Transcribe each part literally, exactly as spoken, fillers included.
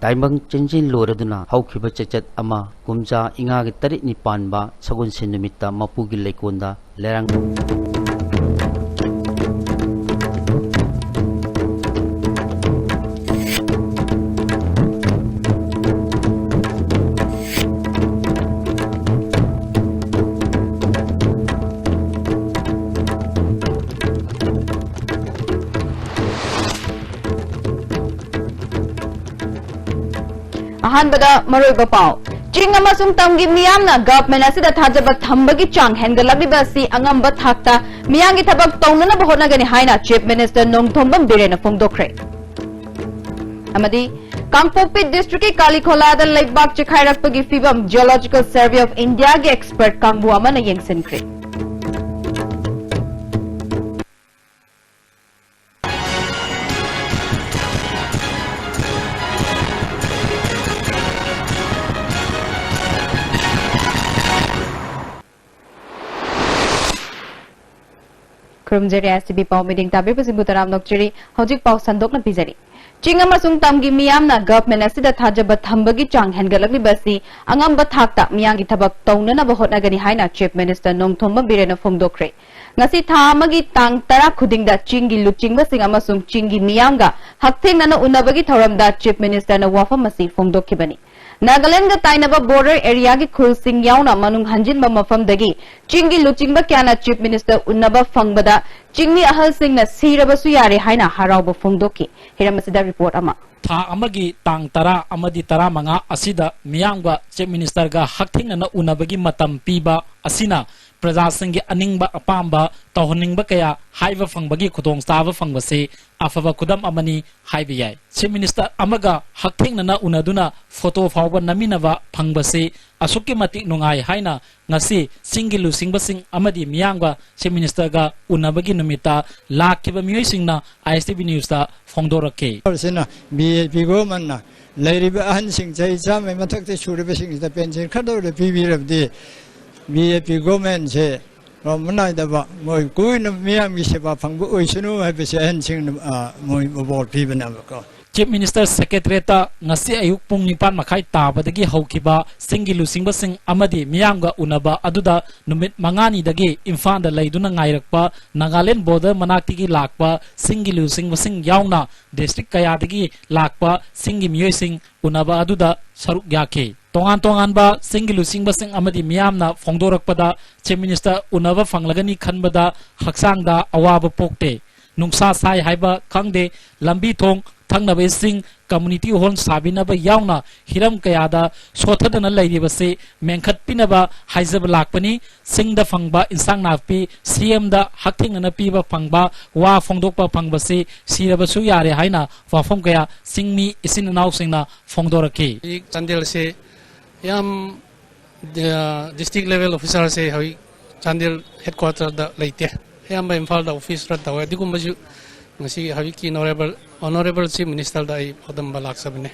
ꯇꯥꯏꯕꯪ ꯆꯦꯟꯖꯤꯜꯂꯣꯔꯗꯨꯅ ꯍꯧꯈꯤꯕ ꯆꯩꯆꯠ ꯑꯃ ꯀꯨꯝꯖꯥ ꯏꯉꯥꯒꯤ ꯇꯔꯦꯠꯅꯤ ꯄꯥꯟꯕ ꯁꯒꯣꯜꯁꯦꯟ ꯅꯨꯃꯤꯠꯇ ꯃꯄꯨꯒꯤ ꯂꯩꯀꯣꯜꯗ ꯂꯩꯔꯥꯡ ꯑꯍꯥꯟꯕꯗ ꯃꯔꯨꯑꯣꯏꯕ ꯄꯥꯎ꯫ ꯆꯤꯡ ꯑꯃꯁꯨꯡ ꯇꯝꯒꯤ ꯃꯤꯌꯥꯝꯅ ꯒꯚꯔꯟꯃꯦꯟꯠ ꯑꯁꯤꯗ ꯊꯥꯖꯕ ꯊꯝꯕꯒꯤ ꯆꯥꯡ ꯍꯦꯟꯒꯠꯂꯛꯂꯤꯕ ꯑꯁꯤ ꯑꯉꯝꯕ ꯊꯥꯛꯇ ꯃꯤꯌꯥꯝꯒꯤ ꯊꯕꯛ ꯇꯧꯅꯅꯕ ꯍꯣꯠꯅꯒꯅꯤ ꯍꯥꯏꯅ ꯆꯤꯐ ꯃꯤꯅꯤꯁꯇꯔ ꯅꯣꯡꯊꯣꯝꯕꯝ ꯕꯤꯔꯦꯟꯅ ꯐꯣꯡꯗꯣꯛꯈ꯭ꯔꯦ꯫ ꯑꯃꯗꯤ ꯀꯥꯡꯄꯣꯛꯄꯤ ꯗꯤꯁꯇ꯭ꯔꯤꯛꯀꯤ ꯀꯥꯂꯤꯈꯣꯂꯥꯗ ꯂꯩꯕꯥꯛ ꯆꯤꯈꯥꯏꯔꯛꯄꯒꯤ ꯐꯤꯕꯝ Geological Survey of Indiaꯒꯤ expert ꯀꯥꯡꯕꯨ ꯑꯃꯅ ꯌꯦꯡꯁꯤꯟꯈ꯭ꯔꯦ꯫ ꯈꯨꯔꯨꯝꯖꯔꯤ, ꯑꯥꯏ ꯑꯦꯁ ꯇꯤ ꯚꯤ ꯄꯥꯎ ꯃꯤꯠꯌꯦꯡ ꯇꯥꯕꯤꯕꯁꯤꯡꯕꯨ ꯇꯔꯥꯝꯅ ꯑꯣꯛꯆꯔꯤ꯫ ꯍꯧꯖꯤꯛ ꯄꯥꯎ ꯁꯟꯗꯣꯛꯅ ꯄꯤꯖꯔꯤ꯫ ꯆꯤꯡ ꯑꯃꯁꯨꯡ ꯇꯝꯒꯤ ꯃꯤꯌꯥꯝꯅ ꯒꯚꯔꯟꯃꯦꯟꯠ ꯑꯁꯤꯗ ꯊꯥꯖꯕ ꯊꯝꯕꯒꯤ ꯆꯥꯡ ꯍꯦꯟꯒꯠꯂꯛꯂꯤꯕ ꯑꯁꯤ ꯑꯉꯝꯕ ꯊꯥꯛꯇ ꯃꯤꯌꯥꯝꯒꯤ ꯊꯕꯛ ꯇꯧꯅꯅꯕ ꯍꯣꯠꯅꯒꯅꯤ ꯍꯥꯏꯅ ꯆꯤꯐ ꯃꯤꯅꯤꯁꯇꯔ ꯅꯣꯡꯊꯣꯝꯕꯝ ꯕꯤꯔꯦꯟꯅ ꯐꯣꯡꯗꯣꯛꯈ꯭ꯔꯦ꯫ ꯉꯁꯤ ꯊꯥ ꯑꯃꯒꯤ ꯇꯥꯡ ꯇꯔꯥ ꯈꯨꯗꯤꯡꯗ ꯆꯤꯡꯒꯤ ꯂꯨꯆꯤꯡꯕꯁꯤꯡ ꯑꯃꯁꯨꯡ ꯆꯤꯡꯒꯤ ꯃꯤꯌꯥꯝꯒ ꯍꯛꯊꯦꯡꯅꯅ ꯎꯅꯕꯒꯤ ꯊꯧꯔꯝꯗ ꯆꯤꯐ ꯃꯤꯅꯤꯁꯇꯔꯅ ꯋꯥꯐꯝ ꯑꯁꯤ ꯐꯣꯡꯗꯣꯛꯈꯤꯕꯅꯤ꯫ ꯅꯥꯒꯥꯂꯦꯟꯗꯒ ꯇꯥꯏꯅꯕ ꯕꯣꯔꯗꯔ ꯑꯦꯔꯤꯌꯥꯒꯤ ꯈꯨꯜꯁꯤꯡ ꯌꯥꯎꯅ ꯃꯅꯨꯡ ꯍꯟꯖꯤꯟꯕ ꯃꯐꯝꯗꯒꯤ ꯆꯤꯡꯒꯤ ꯂꯨꯆꯤꯡꯕ ꯀꯌꯥꯅ ꯆꯤꯐ ꯃꯤꯅꯤꯁꯇꯔ ꯎꯅꯕ ꯐꯪꯕꯗ ꯆꯤꯡꯃꯤ ꯑꯍꯜꯁꯤꯡꯅ ꯁꯤꯔꯕꯁꯨ ꯌꯥꯔꯦ ꯍꯥꯏꯅ ꯍꯔꯥꯎꯕ ꯐꯣꯡꯗꯣꯛꯈꯤ꯫ ꯍꯤꯔꯝ ꯑꯁꯤꯗ ꯔꯤꯄꯣꯔꯠ ꯑꯃ꯫ ꯊꯥ ꯑꯃꯒꯤ ꯇꯥꯡ ꯇꯔꯥ ꯑꯃꯗꯤ ꯇꯔꯥꯃꯉꯥ ꯑꯁꯤꯗ ꯃꯤꯌꯥꯝꯒ ꯆꯤꯐ ꯃꯤꯅꯤꯁꯇꯔꯒ ꯍꯛꯊꯦꯡꯅꯅ ꯎꯅꯕꯒꯤ ꯃꯇꯝ ꯄꯤꯕ ꯑꯁꯤꯅ ꯄ꯭ꯔꯖꯥꯁꯤꯡꯒꯤ ꯑꯅꯤꯡꯕ ꯑꯄꯥꯝꯕ ꯇꯧꯍꯟꯅꯤꯡꯕ ꯀꯌꯥ ꯍꯥꯏꯕ ꯐꯪꯕꯒꯤ ꯈꯨꯗꯣꯡꯆꯥꯕ ꯐꯪꯕꯁꯤ ꯑꯐꯕ ꯈꯨꯗꯝ ꯑꯃꯅꯤ ꯍꯥꯏꯕ ꯌꯥꯏ꯫ ꯆꯤꯐ ꯃꯤꯅꯤꯁꯇꯔ ꯑꯃꯒ ꯍꯛꯊꯦꯡꯅꯅ ꯎꯅꯗꯨꯅ ꯐꯣꯇꯣ ꯐꯥꯎꯕ ꯅꯝꯃꯤꯟꯅꯕ ꯐꯪꯕꯁꯤ ꯑꯁꯨꯛꯀꯤ ꯃꯇꯤꯛ ꯅꯨꯡꯉꯥꯏ ꯍꯥꯏꯅ ꯉꯁꯤ ꯆꯤꯡꯒꯤ ꯂꯨꯆꯤꯡꯕꯁꯤꯡ ꯑꯃꯗꯤ ꯃꯤꯌꯥꯝꯒ ꯆꯤꯐ ꯃꯤꯅꯤꯁꯇꯔꯒ ꯎꯅꯕꯒꯤ ꯅꯨꯃꯤꯠꯇ ꯂꯥꯛꯈꯤꯕ ꯃꯤꯑꯣꯏꯁꯤꯡꯅ ꯑꯥꯏ ꯑꯦꯁ ꯇꯤ ꯚꯤ ꯅ꯭ꯌꯨꯁꯇ ꯐꯣꯡꯗꯣꯔꯛꯈꯤ꯫ ꯁꯤꯅ ꯕꯤ ꯖꯦ ꯄꯤ ꯒꯣꯚꯔꯟꯃꯦꯟꯠꯅ ꯂꯩꯔꯤꯕ ꯑꯍꯟꯁꯤꯡ ꯆꯍꯤ ꯆꯥꯝꯃꯒꯤ ꯃꯊꯛꯇ ꯁꯨꯔꯕꯁꯤꯡꯁꯤꯗ ꯄꯦꯟꯁꯤꯟ ꯈꯔꯗ ꯑꯣꯏꯔ ꯄꯤꯕꯤꯔꯕꯗꯤ ꯕꯤ ꯖꯦ ꯄꯤ ꯒꯣꯚꯔꯟꯃꯦꯟꯠꯁꯦ ꯔꯣꯝꯕ ꯅꯥꯏꯗꯕ ꯃꯣꯏ ꯀꯨꯏꯅ ꯃꯤꯌꯥꯝꯒꯤ ꯁꯦꯕꯥ ꯐꯪꯕ ꯑꯣꯏꯁꯅꯨ ꯍꯥꯏꯕꯁꯦ ꯑꯍꯟꯁꯤꯡꯅ, ꯑ, ꯃꯣꯏ ꯕꯣꯔ ꯄꯤꯕꯅꯦꯕꯀꯣ꯫ Chief Minister Secretariat-ꯇ ꯉꯁꯤ ꯑꯌꯨꯛ ꯄꯨꯡ ꯅꯤꯄꯥꯟ ꯃꯈꯥꯏ ꯇꯥꯕꯗꯒꯤ ꯍꯧꯈꯤꯕ ꯆꯤꯡꯒꯤ ꯂꯨꯆꯤꯡꯕꯁꯤꯡ ꯑꯃꯗꯤ ꯃꯤꯌꯥꯝꯒ ꯎꯅꯕ ꯑꯗꯨꯗ ꯅꯨꯃꯤꯠ ꯃꯉꯥꯅꯤꯗꯒꯤ ꯏꯝꯐꯥꯜꯗ ꯂꯩꯗꯨꯅ ꯉꯥꯏꯔꯛꯄ ꯅꯥꯒꯥꯂꯦꯟ border ꯃꯅꯥꯛꯇꯒꯤ ꯂꯥꯛꯄ ꯆꯤꯡꯒꯤ ꯂꯨꯆꯤꯡꯕꯁꯤꯡ ꯌꯥꯎꯅ district ꯀꯌꯥꯗꯒꯤ ꯂꯥꯛꯄ ꯆꯤꯡꯒꯤ ꯃꯤꯑꯣꯏꯁꯤꯡ ꯎꯅꯕ ꯑꯗꯨꯗ ꯁꯔꯨꯛ ꯌꯥꯈꯤ꯫ ꯇꯣꯉꯥꯟ ꯇꯣꯉꯥꯟꯕ ꯆꯤꯡꯒꯤ ꯂꯨꯆꯤꯡꯕꯁꯤꯡ ꯑꯃꯗꯤ ꯃꯤꯌꯥꯝꯅ ꯐꯣꯡꯗꯣꯔꯛꯄꯗ Chief Minister ꯎꯅꯕ ꯐꯪꯂꯒꯅꯤ ꯈꯟꯕꯗ ꯍꯛꯆꯥꯡꯗ ꯑꯋꯥꯕ ꯄꯣꯛꯇꯦ꯫ ꯅꯨꯡꯁꯥ ꯁꯥꯏ ꯍꯥꯏꯕ ꯈꯪꯗꯦ, ꯂꯝꯕꯤ ꯊꯣꯡ, ꯊꯛꯅꯕ ꯏꯁꯤꯡ, community hall ꯁꯥꯕꯤꯅꯕ ꯌꯥꯎꯅ ꯍꯤꯔꯝ ꯀꯌꯥꯗ ꯁꯣꯠꯊꯗꯅ ꯂꯩꯔꯤꯕꯁꯤ ꯃꯦꯟꯈꯠꯄꯤꯅꯕ ꯍꯥꯏꯖꯕ ꯂꯥꯛꯄꯅꯤ꯫ ꯆꯤꯡꯗ ꯐꯪꯕ ꯏꯟꯁꯥꯡ ꯅꯥꯄꯤ CM-ꯗ ꯍꯛꯊꯦꯡꯅꯅ ꯄꯤꯕ ꯐꯪꯕ, ꯋꯥ ꯐꯣꯡꯗꯣꯛꯄ ꯐꯪꯕꯁꯤ ꯁꯤꯔꯕꯁꯨ ꯌꯥꯔꯦ ꯍꯥꯏꯅ ꯋꯥꯐꯝ ꯀꯌꯥ ꯆꯤꯡꯃꯤ ꯏꯆꯤꯟ ꯏꯅꯥꯎꯁꯤꯡꯅ ꯐꯣꯡꯗꯣꯔꯛꯈꯤ꯫ ꯍꯧꯖꯤꯛ ꯆꯥꯟꯗꯦꯜꯁꯦ ꯌꯥꯝ, ꯑ, district level officer-ꯁꯦ ꯍꯧꯖꯤꯛ ꯆꯥꯟꯗꯦꯜ headquarter-ꯗ ꯂꯩꯇꯦ꯫ ꯑꯌꯥꯝꯕ ꯏꯝꯐꯥꯜꯗ office run ꯇꯧꯋꯦ꯫ ꯑꯗꯨꯒꯨꯝꯕꯁꯨ ꯉꯁꯤ ꯍꯧꯖꯤꯛꯀꯤ honourable, honourable Chief Minister-ꯗ ꯑꯩ ꯄꯥꯎꯗꯝꯕ ꯂꯥꯛꯆꯕꯅꯦ꯫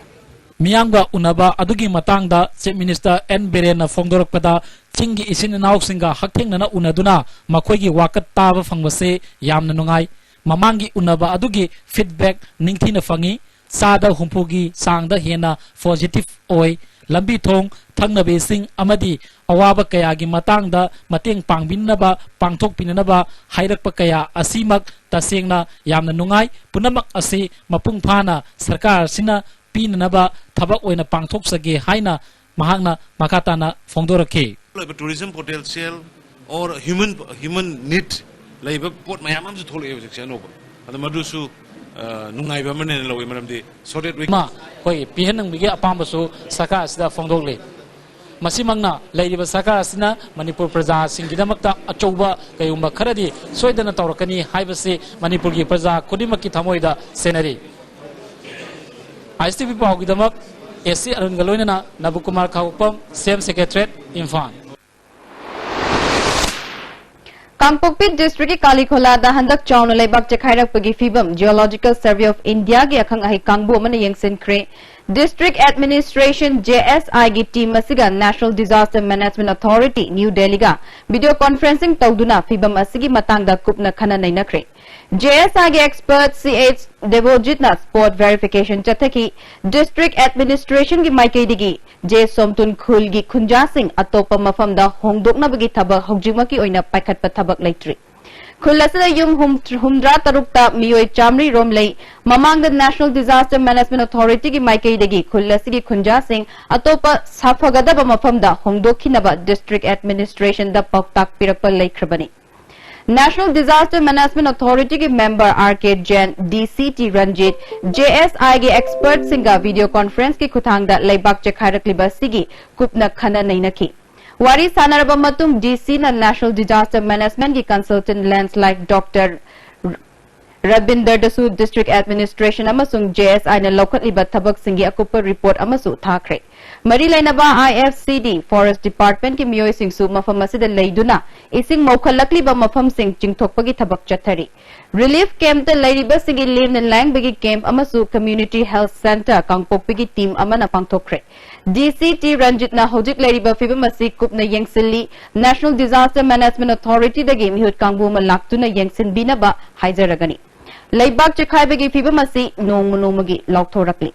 ꯃꯤꯌꯥꯝꯒ ꯎꯅꯕ ꯑꯗꯨꯒꯤ ꯃꯇꯥꯡꯗ Chief Minister N ꯕꯤꯔꯦꯟꯅ ꯐꯣꯡꯗꯣꯔꯛꯄꯗ, ꯆꯤꯡꯒꯤ ꯏꯆꯤꯟ ꯏꯅꯥꯎꯁꯤꯡꯒ ꯍꯛꯊꯦꯡꯅꯅ ꯎꯅꯗꯨꯅ ꯃꯈꯣꯏꯒꯤ ꯋꯥꯀꯠ ꯇꯥꯕ ꯐꯪꯕꯁꯦ ꯌꯥꯝꯅ ꯅꯨꯡꯉꯥꯏ꯫ ꯃꯃꯥꯡꯒꯤ ꯎꯅꯕ ꯑꯗꯨꯒꯤ feedback ꯅꯤꯡꯊꯤꯅ ꯐꯪꯏ꯫ ꯆꯥꯗ ꯍꯨꯝꯐꯨꯒꯤ ꯆꯥꯡꯗ ꯍꯦꯟꯅ positive ꯑꯣꯏ꯫ ꯂꯝꯕꯤ ꯊꯣꯡ, ꯊꯛꯅꯕ ꯏꯁꯤꯡ ꯑꯃꯗꯤ ꯑꯋꯥꯕ ꯀꯌꯥꯒꯤ ꯃꯇꯥꯡꯗ ꯃꯇꯦꯡ ꯄꯥꯡꯕꯤꯅꯅꯕ, ꯄꯥꯡꯊꯣꯛꯄꯤꯅꯅꯕ ꯍꯥꯏꯔꯛꯄ ꯀꯌꯥ ꯑꯁꯤꯃꯛ ꯇꯁꯦꯡꯅ ꯌꯥꯝꯅ ꯅꯨꯡꯉꯥꯏ꯫ ꯄꯨꯝꯅꯃꯛ ꯑꯁꯤ ꯃꯄꯨꯡ ꯐꯥꯅ ꯁꯔꯀꯥꯔ ꯑꯁꯤꯅ ꯄꯤꯅꯅꯕ ꯊꯕꯛ ꯑꯣꯏꯅ ꯄꯥꯡꯊꯣꯛꯆꯒꯦ ꯍꯥꯏꯅ ꯃꯍꯥꯛꯅ ꯃꯈꯥ ꯇꯥꯅ ꯐꯣꯡꯗꯣꯔꯛꯈꯤ꯫ ꯂꯩꯕ tourism potential or human, human need ꯂꯩꯕ ꯄꯣꯠ ꯃꯌꯥꯝ ꯑꯃꯁꯨ ꯊꯣꯛꯂꯛꯑꯦ ꯍꯧꯖꯤꯛꯁꯦ ꯑꯅꯧꯕ꯫ ꯑꯗꯣ ꯃꯗꯨꯁꯨ, ꯑ, ꯅꯨꯡꯉꯥꯏꯕ ꯑꯃꯅꯦꯅ ꯂꯧꯋꯤ, ꯃꯔꯝꯗꯤ so that we ꯑꯃ ꯑꯩꯈꯣꯏ ꯄꯤꯍꯟꯅꯤꯡꯕꯒꯤ ꯑꯄꯥꯝꯕꯁꯨ ꯁꯔꯀꯥꯔ ꯑꯁꯤꯗ ꯐꯣꯡꯗꯣꯛꯂꯤ꯫ ꯃꯁꯤꯃꯛꯅ ꯂꯩꯔꯤꯕ ꯁꯔꯀꯥꯔ ꯑꯁꯤꯅ ꯃꯅꯤꯄꯨꯔ ꯄ꯭ꯔꯖꯥꯁꯤꯡꯒꯤꯗꯃꯛꯇ ꯑꯆꯧꯕ ꯀꯩꯒꯨꯝꯕ ꯈꯔꯗꯤ ꯁꯣꯏꯗꯅ ꯇꯧꯔꯛꯀꯅꯤ ꯍꯥꯏꯕꯁꯤ ꯃꯅꯤꯄꯨꯔꯒꯤ ꯄ꯭ꯔꯖꯥ ꯈꯨꯗꯤꯡꯃꯛꯀꯤ ꯊꯃꯣꯏꯗ ꯁꯦꯟꯅꯔꯤ꯫ ISTV ꯄꯥꯎꯒꯤꯗꯃꯛ AC ꯑꯔꯨꯟꯒ ꯂꯣꯏꯅꯅ ꯅꯕꯀꯨꯃꯥꯔ ꯈꯥꯎꯄꯝ, CM Secretariat, ꯏꯝꯐꯥꯜ꯫ ꯀꯥꯡꯄꯣꯛꯄꯤ district-ꯀꯤ ꯀꯥꯂꯤꯈꯣꯂꯥꯗ ꯍꯟꯗꯛ ꯆꯥꯎꯅ ꯂꯩꯕꯥꯛ ꯆꯦꯛꯈꯥꯏꯔꯛꯄꯒꯤ ꯐꯤꯕꯝ Geological Survey of India-ꯒꯤ ꯑꯈꯪ ꯑꯍꯩ ꯀꯥꯡꯕꯨ ꯑꯃꯅ ꯌꯦꯡꯁꯤꯟꯈ꯭ꯔꯦ꯫ District Administration, J S I ꯒꯤ team ꯑꯁꯤꯒ National Disaster Management Authority, New Delhi ꯒ video conferencing ꯇꯧꯗꯨꯅ ꯐꯤꯚꯝ ꯑꯁꯤꯒꯤ ꯃꯇꯥꯡꯗ ꯀꯨꯞꯅ ꯈꯟꯅ ꯅꯩꯅꯈ꯭ꯔꯦ꯫ J S I ꯒꯤ expert C H ꯗꯦꯕꯣꯖꯤꯠꯅ spot verification ꯆꯠꯊꯈꯤ꯫ District Administration ꯒꯤ ꯃꯥꯏꯀꯩꯗꯒꯤ J ꯁꯣꯝꯇꯨꯟ ꯈꯨꯜꯒꯤ ꯈꯨꯟꯖꯥꯁꯤꯡ ꯑꯇꯣꯞꯄ ꯃꯐꯝꯗ ꯍꯣꯡꯗꯣꯛꯅꯕꯒꯤ ꯊꯕꯛ ꯍꯧꯖꯤꯛꯃꯛꯀꯤ ꯑꯣꯏꯅ ꯄꯥꯏꯈꯠꯄ ꯊꯕꯛ ꯂꯩꯇ꯭ꯔꯤ꯫ ꯈꯨꯜ ꯑꯁꯤꯗ ꯌꯨꯝ ꯍꯨꯝ-, ꯍꯨꯝꯗ꯭ꯔꯥ ꯇꯔꯨꯛꯇ ꯃꯤꯑꯣꯏ ꯆꯥꯃꯔꯤ ꯔꯣꯝ ꯂꯩ꯫ ꯃꯃꯥꯡꯗ National Disaster Management Authority ꯒꯤ ꯃꯥꯏꯀꯩꯗꯒꯤ ꯈꯨꯜ ꯑꯁꯤꯒꯤ ꯈꯨꯟꯖꯥꯁꯤꯡ ꯑꯇꯣꯞꯄ ꯁꯥꯐꯒꯗꯕ ꯃꯐꯝꯗ ꯍꯣꯡꯗꯣꯛꯈꯤꯅꯕ District Administration ꯗ ꯄꯥꯎꯇꯥꯛ ꯄꯤꯔꯛꯄ ꯂꯩꯈ꯭ꯔꯕꯅꯤ꯫ National Disaster Management Authority ꯒꯤ member R K Jain, D C T Ranjit, J S I ꯒꯤ expert ꯁꯤꯡꯒ video conference ꯀꯤ ꯈꯨꯠꯊꯥꯡꯗ ꯂꯩꯕꯥꯛ ꯆꯦꯈꯥꯏꯔꯛꯂꯤꯕ ꯑꯁꯤꯒꯤ ꯀꯨꯞꯅ ꯈꯟꯅ ꯅꯩꯅꯈꯤ꯫ ꯋꯥꯔꯤ ꯁꯥꯟꯅꯔꯕ ꯃꯇꯨꯡ, D C ꯅ National Disaster Management ꯒꯤ consultant landslide Doctor ꯔꯕꯤꯟꯗꯔꯗꯁꯨ District Administration ꯑꯃꯁꯨꯡ J S I ꯅ ꯂꯧꯈꯠꯂꯤꯕ ꯊꯕꯛꯁꯤꯡꯒꯤ ꯑꯀꯨꯞꯄ report ꯑꯃꯁꯨ ꯊꯥꯈ꯭ꯔꯦ꯫ ꯃꯔꯤ ꯂꯩꯅꯕ I F C D, Forest Department ꯀꯤ ꯃꯤꯑꯣꯏꯁꯤꯡꯁꯨ ꯃꯐꯝ ꯑꯁꯤꯗ ꯂꯩꯗꯨꯅ ꯏꯁꯤꯡ ꯃꯧꯈꯠꯂꯛꯂꯤꯕ ꯃꯐꯝꯁꯤꯡ ꯆꯤꯡꯊꯣꯛꯄꯒꯤ ꯊꯕꯛ ꯆꯠꯊꯔꯤ꯫ Relief camp ꯇ ꯂꯩꯔꯤꯕꯁꯤꯡꯒꯤ ꯂꯦꯝꯅ ꯂꯥꯌꯦꯡꯕꯒꯤ camp ꯑꯃꯁꯨ Community Health Centre ꯀꯥꯡꯄꯣꯛꯄꯤꯒꯤ team ꯑꯃꯅ ꯄꯥꯡꯊꯣꯛꯈ꯭ꯔꯦ꯫ D C T ꯔꯟꯖꯤꯠꯅ ꯍꯧꯖꯤꯛ ꯂꯩꯔꯤꯕ ꯐꯤꯕꯝ ꯑꯁꯤ ꯀꯨꯞꯅ ꯌꯦꯡꯁꯤꯜꯂꯤ꯫ National Disaster Management Authority ꯗꯒꯤ ꯃꯤꯍꯨꯠ ꯀꯥꯡꯕꯨ ꯑꯃ ꯂꯥꯛꯇꯨꯅ ꯌꯦꯡꯁꯤꯟꯕꯤꯅꯕ ꯍꯥꯏꯖꯔꯒꯅꯤ꯫ ꯂꯩꯕꯥꯛ ꯆꯦꯈꯥꯏꯕꯒꯤ ꯐꯤꯕꯝ ꯑꯁꯤ ꯅꯣꯡꯃ ꯅꯣꯡꯃꯒꯤ ꯂꯥꯎꯊꯣꯔꯛꯂꯤ꯫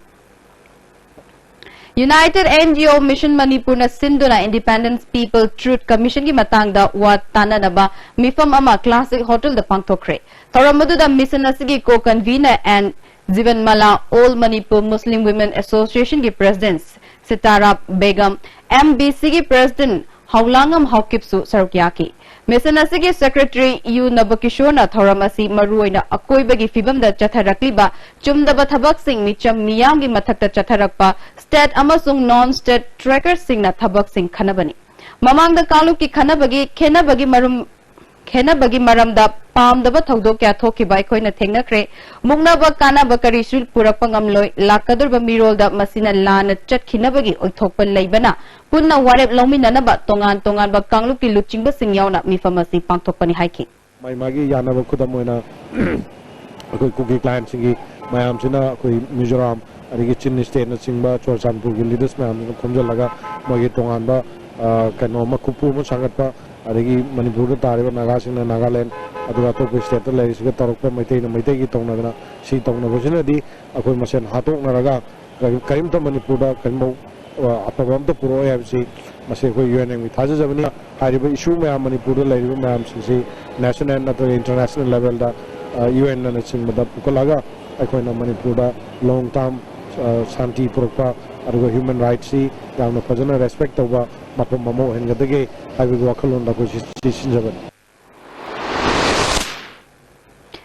United N G O Mission ꯃꯅꯤꯄꯨꯔꯅ ꯁꯤꯟꯗꯨꯅ Independent People Truth Commission ꯒꯤ ꯃꯇꯥꯡꯗ ꯋꯥ ꯇꯥꯅꯅꯕ ꯃꯤꯐꯝ ꯑꯃ Classic Hotel ꯗ ꯄꯥꯡꯊꯣꯛꯈ꯭ꯔꯦ꯫ ꯊꯧꯔꯝ ꯑꯗꯨꯗ mission ꯑꯁꯤꯒꯤ co-convener N ꯖꯤꯕꯟꯃꯂꯥ, All Manipur Muslim Women Association ꯒꯤ president Sitara Begum, M B C ꯒꯤ president ꯍꯥꯎꯂꯥꯉꯝ ꯍꯥꯎꯀꯤꯞꯁꯨ ꯁꯔꯨꯛ ꯌꯥꯈꯤ꯫ Mission ꯑꯁꯤꯒꯤ secretary ꯌꯨ ꯅꯕꯀꯤꯁꯣꯔꯅ ꯊꯧꯔꯝ ꯑꯁꯤ ꯃꯔꯨꯑꯣꯏꯅ ꯑꯀꯣꯏꯕꯒꯤ ꯐꯤꯕꯝꯗ ꯆꯠꯊꯔꯛꯂꯤꯕ ꯆꯨꯝꯗꯕ ꯊꯕꯛꯁꯤꯡ, ꯃꯤꯆꯝ ꯃꯤꯌꯥꯝꯒꯤ ꯃꯊꯛꯇ ꯆꯠꯊꯔꯛꯄ state ꯑꯃꯁꯨꯡ non state trackersꯁꯤꯡꯅ ꯊꯕꯛꯁꯤꯡ ꯈꯟꯅꯕꯅꯤ꯫ ꯃꯃꯥꯡꯗ ꯀꯥꯡꯂꯨꯞꯀꯤ ꯈꯟꯅꯕꯒꯤ, ꯈꯦꯟꯅꯕꯒꯤ ꯃꯔꯨꯝ, ꯈꯦꯟꯅꯕꯒꯤ ꯃꯔꯝꯗ ꯄꯥꯝꯗꯕ ꯊꯧꯗꯣꯛ ꯀꯌꯥ ꯊꯣꯛꯈꯤꯕ ꯑꯩꯈꯣꯏꯅ ꯊꯦꯡꯅꯈ꯭ꯔꯦ꯫ ꯃꯨꯛꯅꯕ ꯀꯥꯟꯅꯕ ꯀꯔꯤꯁꯨ ꯄꯨꯔꯛꯄ ꯉꯝꯂꯣꯏ꯫ ꯂꯥꯛꯀꯗꯧꯔꯤꯕ ꯃꯤꯔꯣꯜꯗ ꯃꯁꯤꯅ ꯂꯥꯟꯅ ꯆꯠꯈꯤꯅꯕꯒꯤ ꯑꯣꯏꯊꯣꯛꯄ ꯂꯩꯕꯅ ꯄꯨꯟꯅ ꯋꯥꯔꯦꯞ ꯂꯧꯃꯤꯟꯅꯅꯕ ꯇꯣꯉꯥꯟ ꯇꯣꯉꯥꯟꯕ ꯀꯥꯡꯂꯨꯞꯀꯤ ꯂꯨꯆꯤꯡꯕꯁꯤꯡ ꯌꯥꯎꯅ ꯃꯤꯐꯝ ꯑꯁꯤ ꯄꯥꯡꯊꯣꯛꯄꯅꯤ ꯍꯥꯏꯈꯤ꯫ ꯃꯥꯒꯤ ꯃꯥꯒꯤ ꯌꯥꯅꯕ, ꯈꯨꯗꯝ ꯑꯣꯏꯅ ꯑꯩꯈꯣꯏ ꯀꯨꯀꯤ clientꯁꯤꯡꯒꯤ ꯃꯌꯥꯝꯁꯤꯅ ꯑꯩꯈꯣꯏ ꯃꯤꯖꯣꯔꯥꯝ, ꯑꯗꯒꯤ ꯆꯤꯟ ꯁ꯭ꯇꯦꯠꯅꯆꯤꯡꯕ ꯆꯨꯔꯆꯥꯟꯄꯨꯔꯒꯤ ꯂꯤꯗꯔꯁ ꯃꯌꯥꯝꯗꯨꯅ ꯈꯣꯝꯖꯤꯜꯂꯒ ꯃꯣꯏꯒꯤ ꯇꯣꯉꯥꯟꯕ, ꯑ, ꯀꯩꯅꯣ ꯑꯃ, ꯀꯨꯞꯄꯨ ꯑꯃ ꯁꯥꯒꯠꯄ, ꯑꯗꯒꯤ ꯃꯅꯤꯄꯨꯔꯗ ꯇꯥꯔꯤꯕ ꯅꯥꯒꯥꯁꯤꯡꯅ ꯅꯥꯒꯥꯂꯦꯟ, ꯑꯗꯨꯒ ꯑꯇꯣꯞꯄ ꯁ꯭ꯇꯦꯠꯇ ꯂꯩꯔꯤꯁꯤꯒ ꯇꯧꯔꯛꯄ, ꯃꯩꯇꯩꯅ ꯃꯩꯇꯩꯒꯤ ꯇꯧꯅꯗꯅ ꯁꯤ ꯇꯧꯅꯕꯁꯤꯅꯗꯤ ꯑꯩꯈꯣꯏ ꯃꯁꯦꯟ ꯍꯥꯠꯇꯣꯛꯅꯔꯒ ꯀꯔꯤ-, ꯀꯔꯤꯝꯇ ꯃꯅꯤꯄꯨꯔꯗ ꯀꯔꯤꯝꯐꯥꯎ, ꯑ, ꯑꯐꯕ ꯑꯝꯇ ꯄꯨꯔꯛꯑꯣꯏ ꯍꯥꯏꯕꯁꯤ ꯃꯁꯤ ꯑꯩꯈꯣꯏ ꯌꯨ ꯑꯦꯟ ꯑꯦꯝꯒꯤ ꯊꯥꯖꯖꯕꯅꯤ꯫ ꯍꯥꯏꯔꯤꯕ ꯏꯁꯨ ꯃꯌꯥꯝ ꯃꯅꯤꯄꯨꯔꯗ ꯂꯩꯔꯤꯕ ꯃꯌꯥꯝꯁꯤꯡꯁꯤ ꯅꯦꯁꯅꯦꯜ ꯅꯠꯇ꯭ꯔꯒ ꯏꯟꯇꯔꯅꯦꯁꯅꯦꯜ ꯂꯦꯚꯦꯜꯗ, ꯑ, ꯌꯨ ꯑꯦꯟꯅꯆꯤꯡꯕꯗ ꯄꯨꯈꯠꯂꯒ ꯑꯩꯈꯣꯏꯅ ꯃꯅꯤꯄꯨꯔꯗ ꯂꯣꯡ ꯇꯥꯔꯝ, ꯑ, ꯁꯥꯟꯇꯤ ꯄꯨꯔꯛꯄ, ꯑꯗꯨꯒ ꯍ꯭ꯌꯨꯃꯦꯟ ꯔꯥꯏꯠꯁꯤ ꯌꯥꯝꯅ ꯐꯖꯅ ꯔꯦꯁꯄꯦꯛ ꯇꯧꯕ ꯃꯐꯝ ꯑꯃ ꯑꯣꯏꯍꯟꯒꯗꯒꯦ ꯍꯥꯏꯕꯒꯤ ꯋꯥꯈꯜꯂꯣꯟꯗ ꯑꯩꯈꯣꯏ ꯁꯤ, ꯁꯤ ꯁꯤꯟꯖꯕꯅꯤ꯫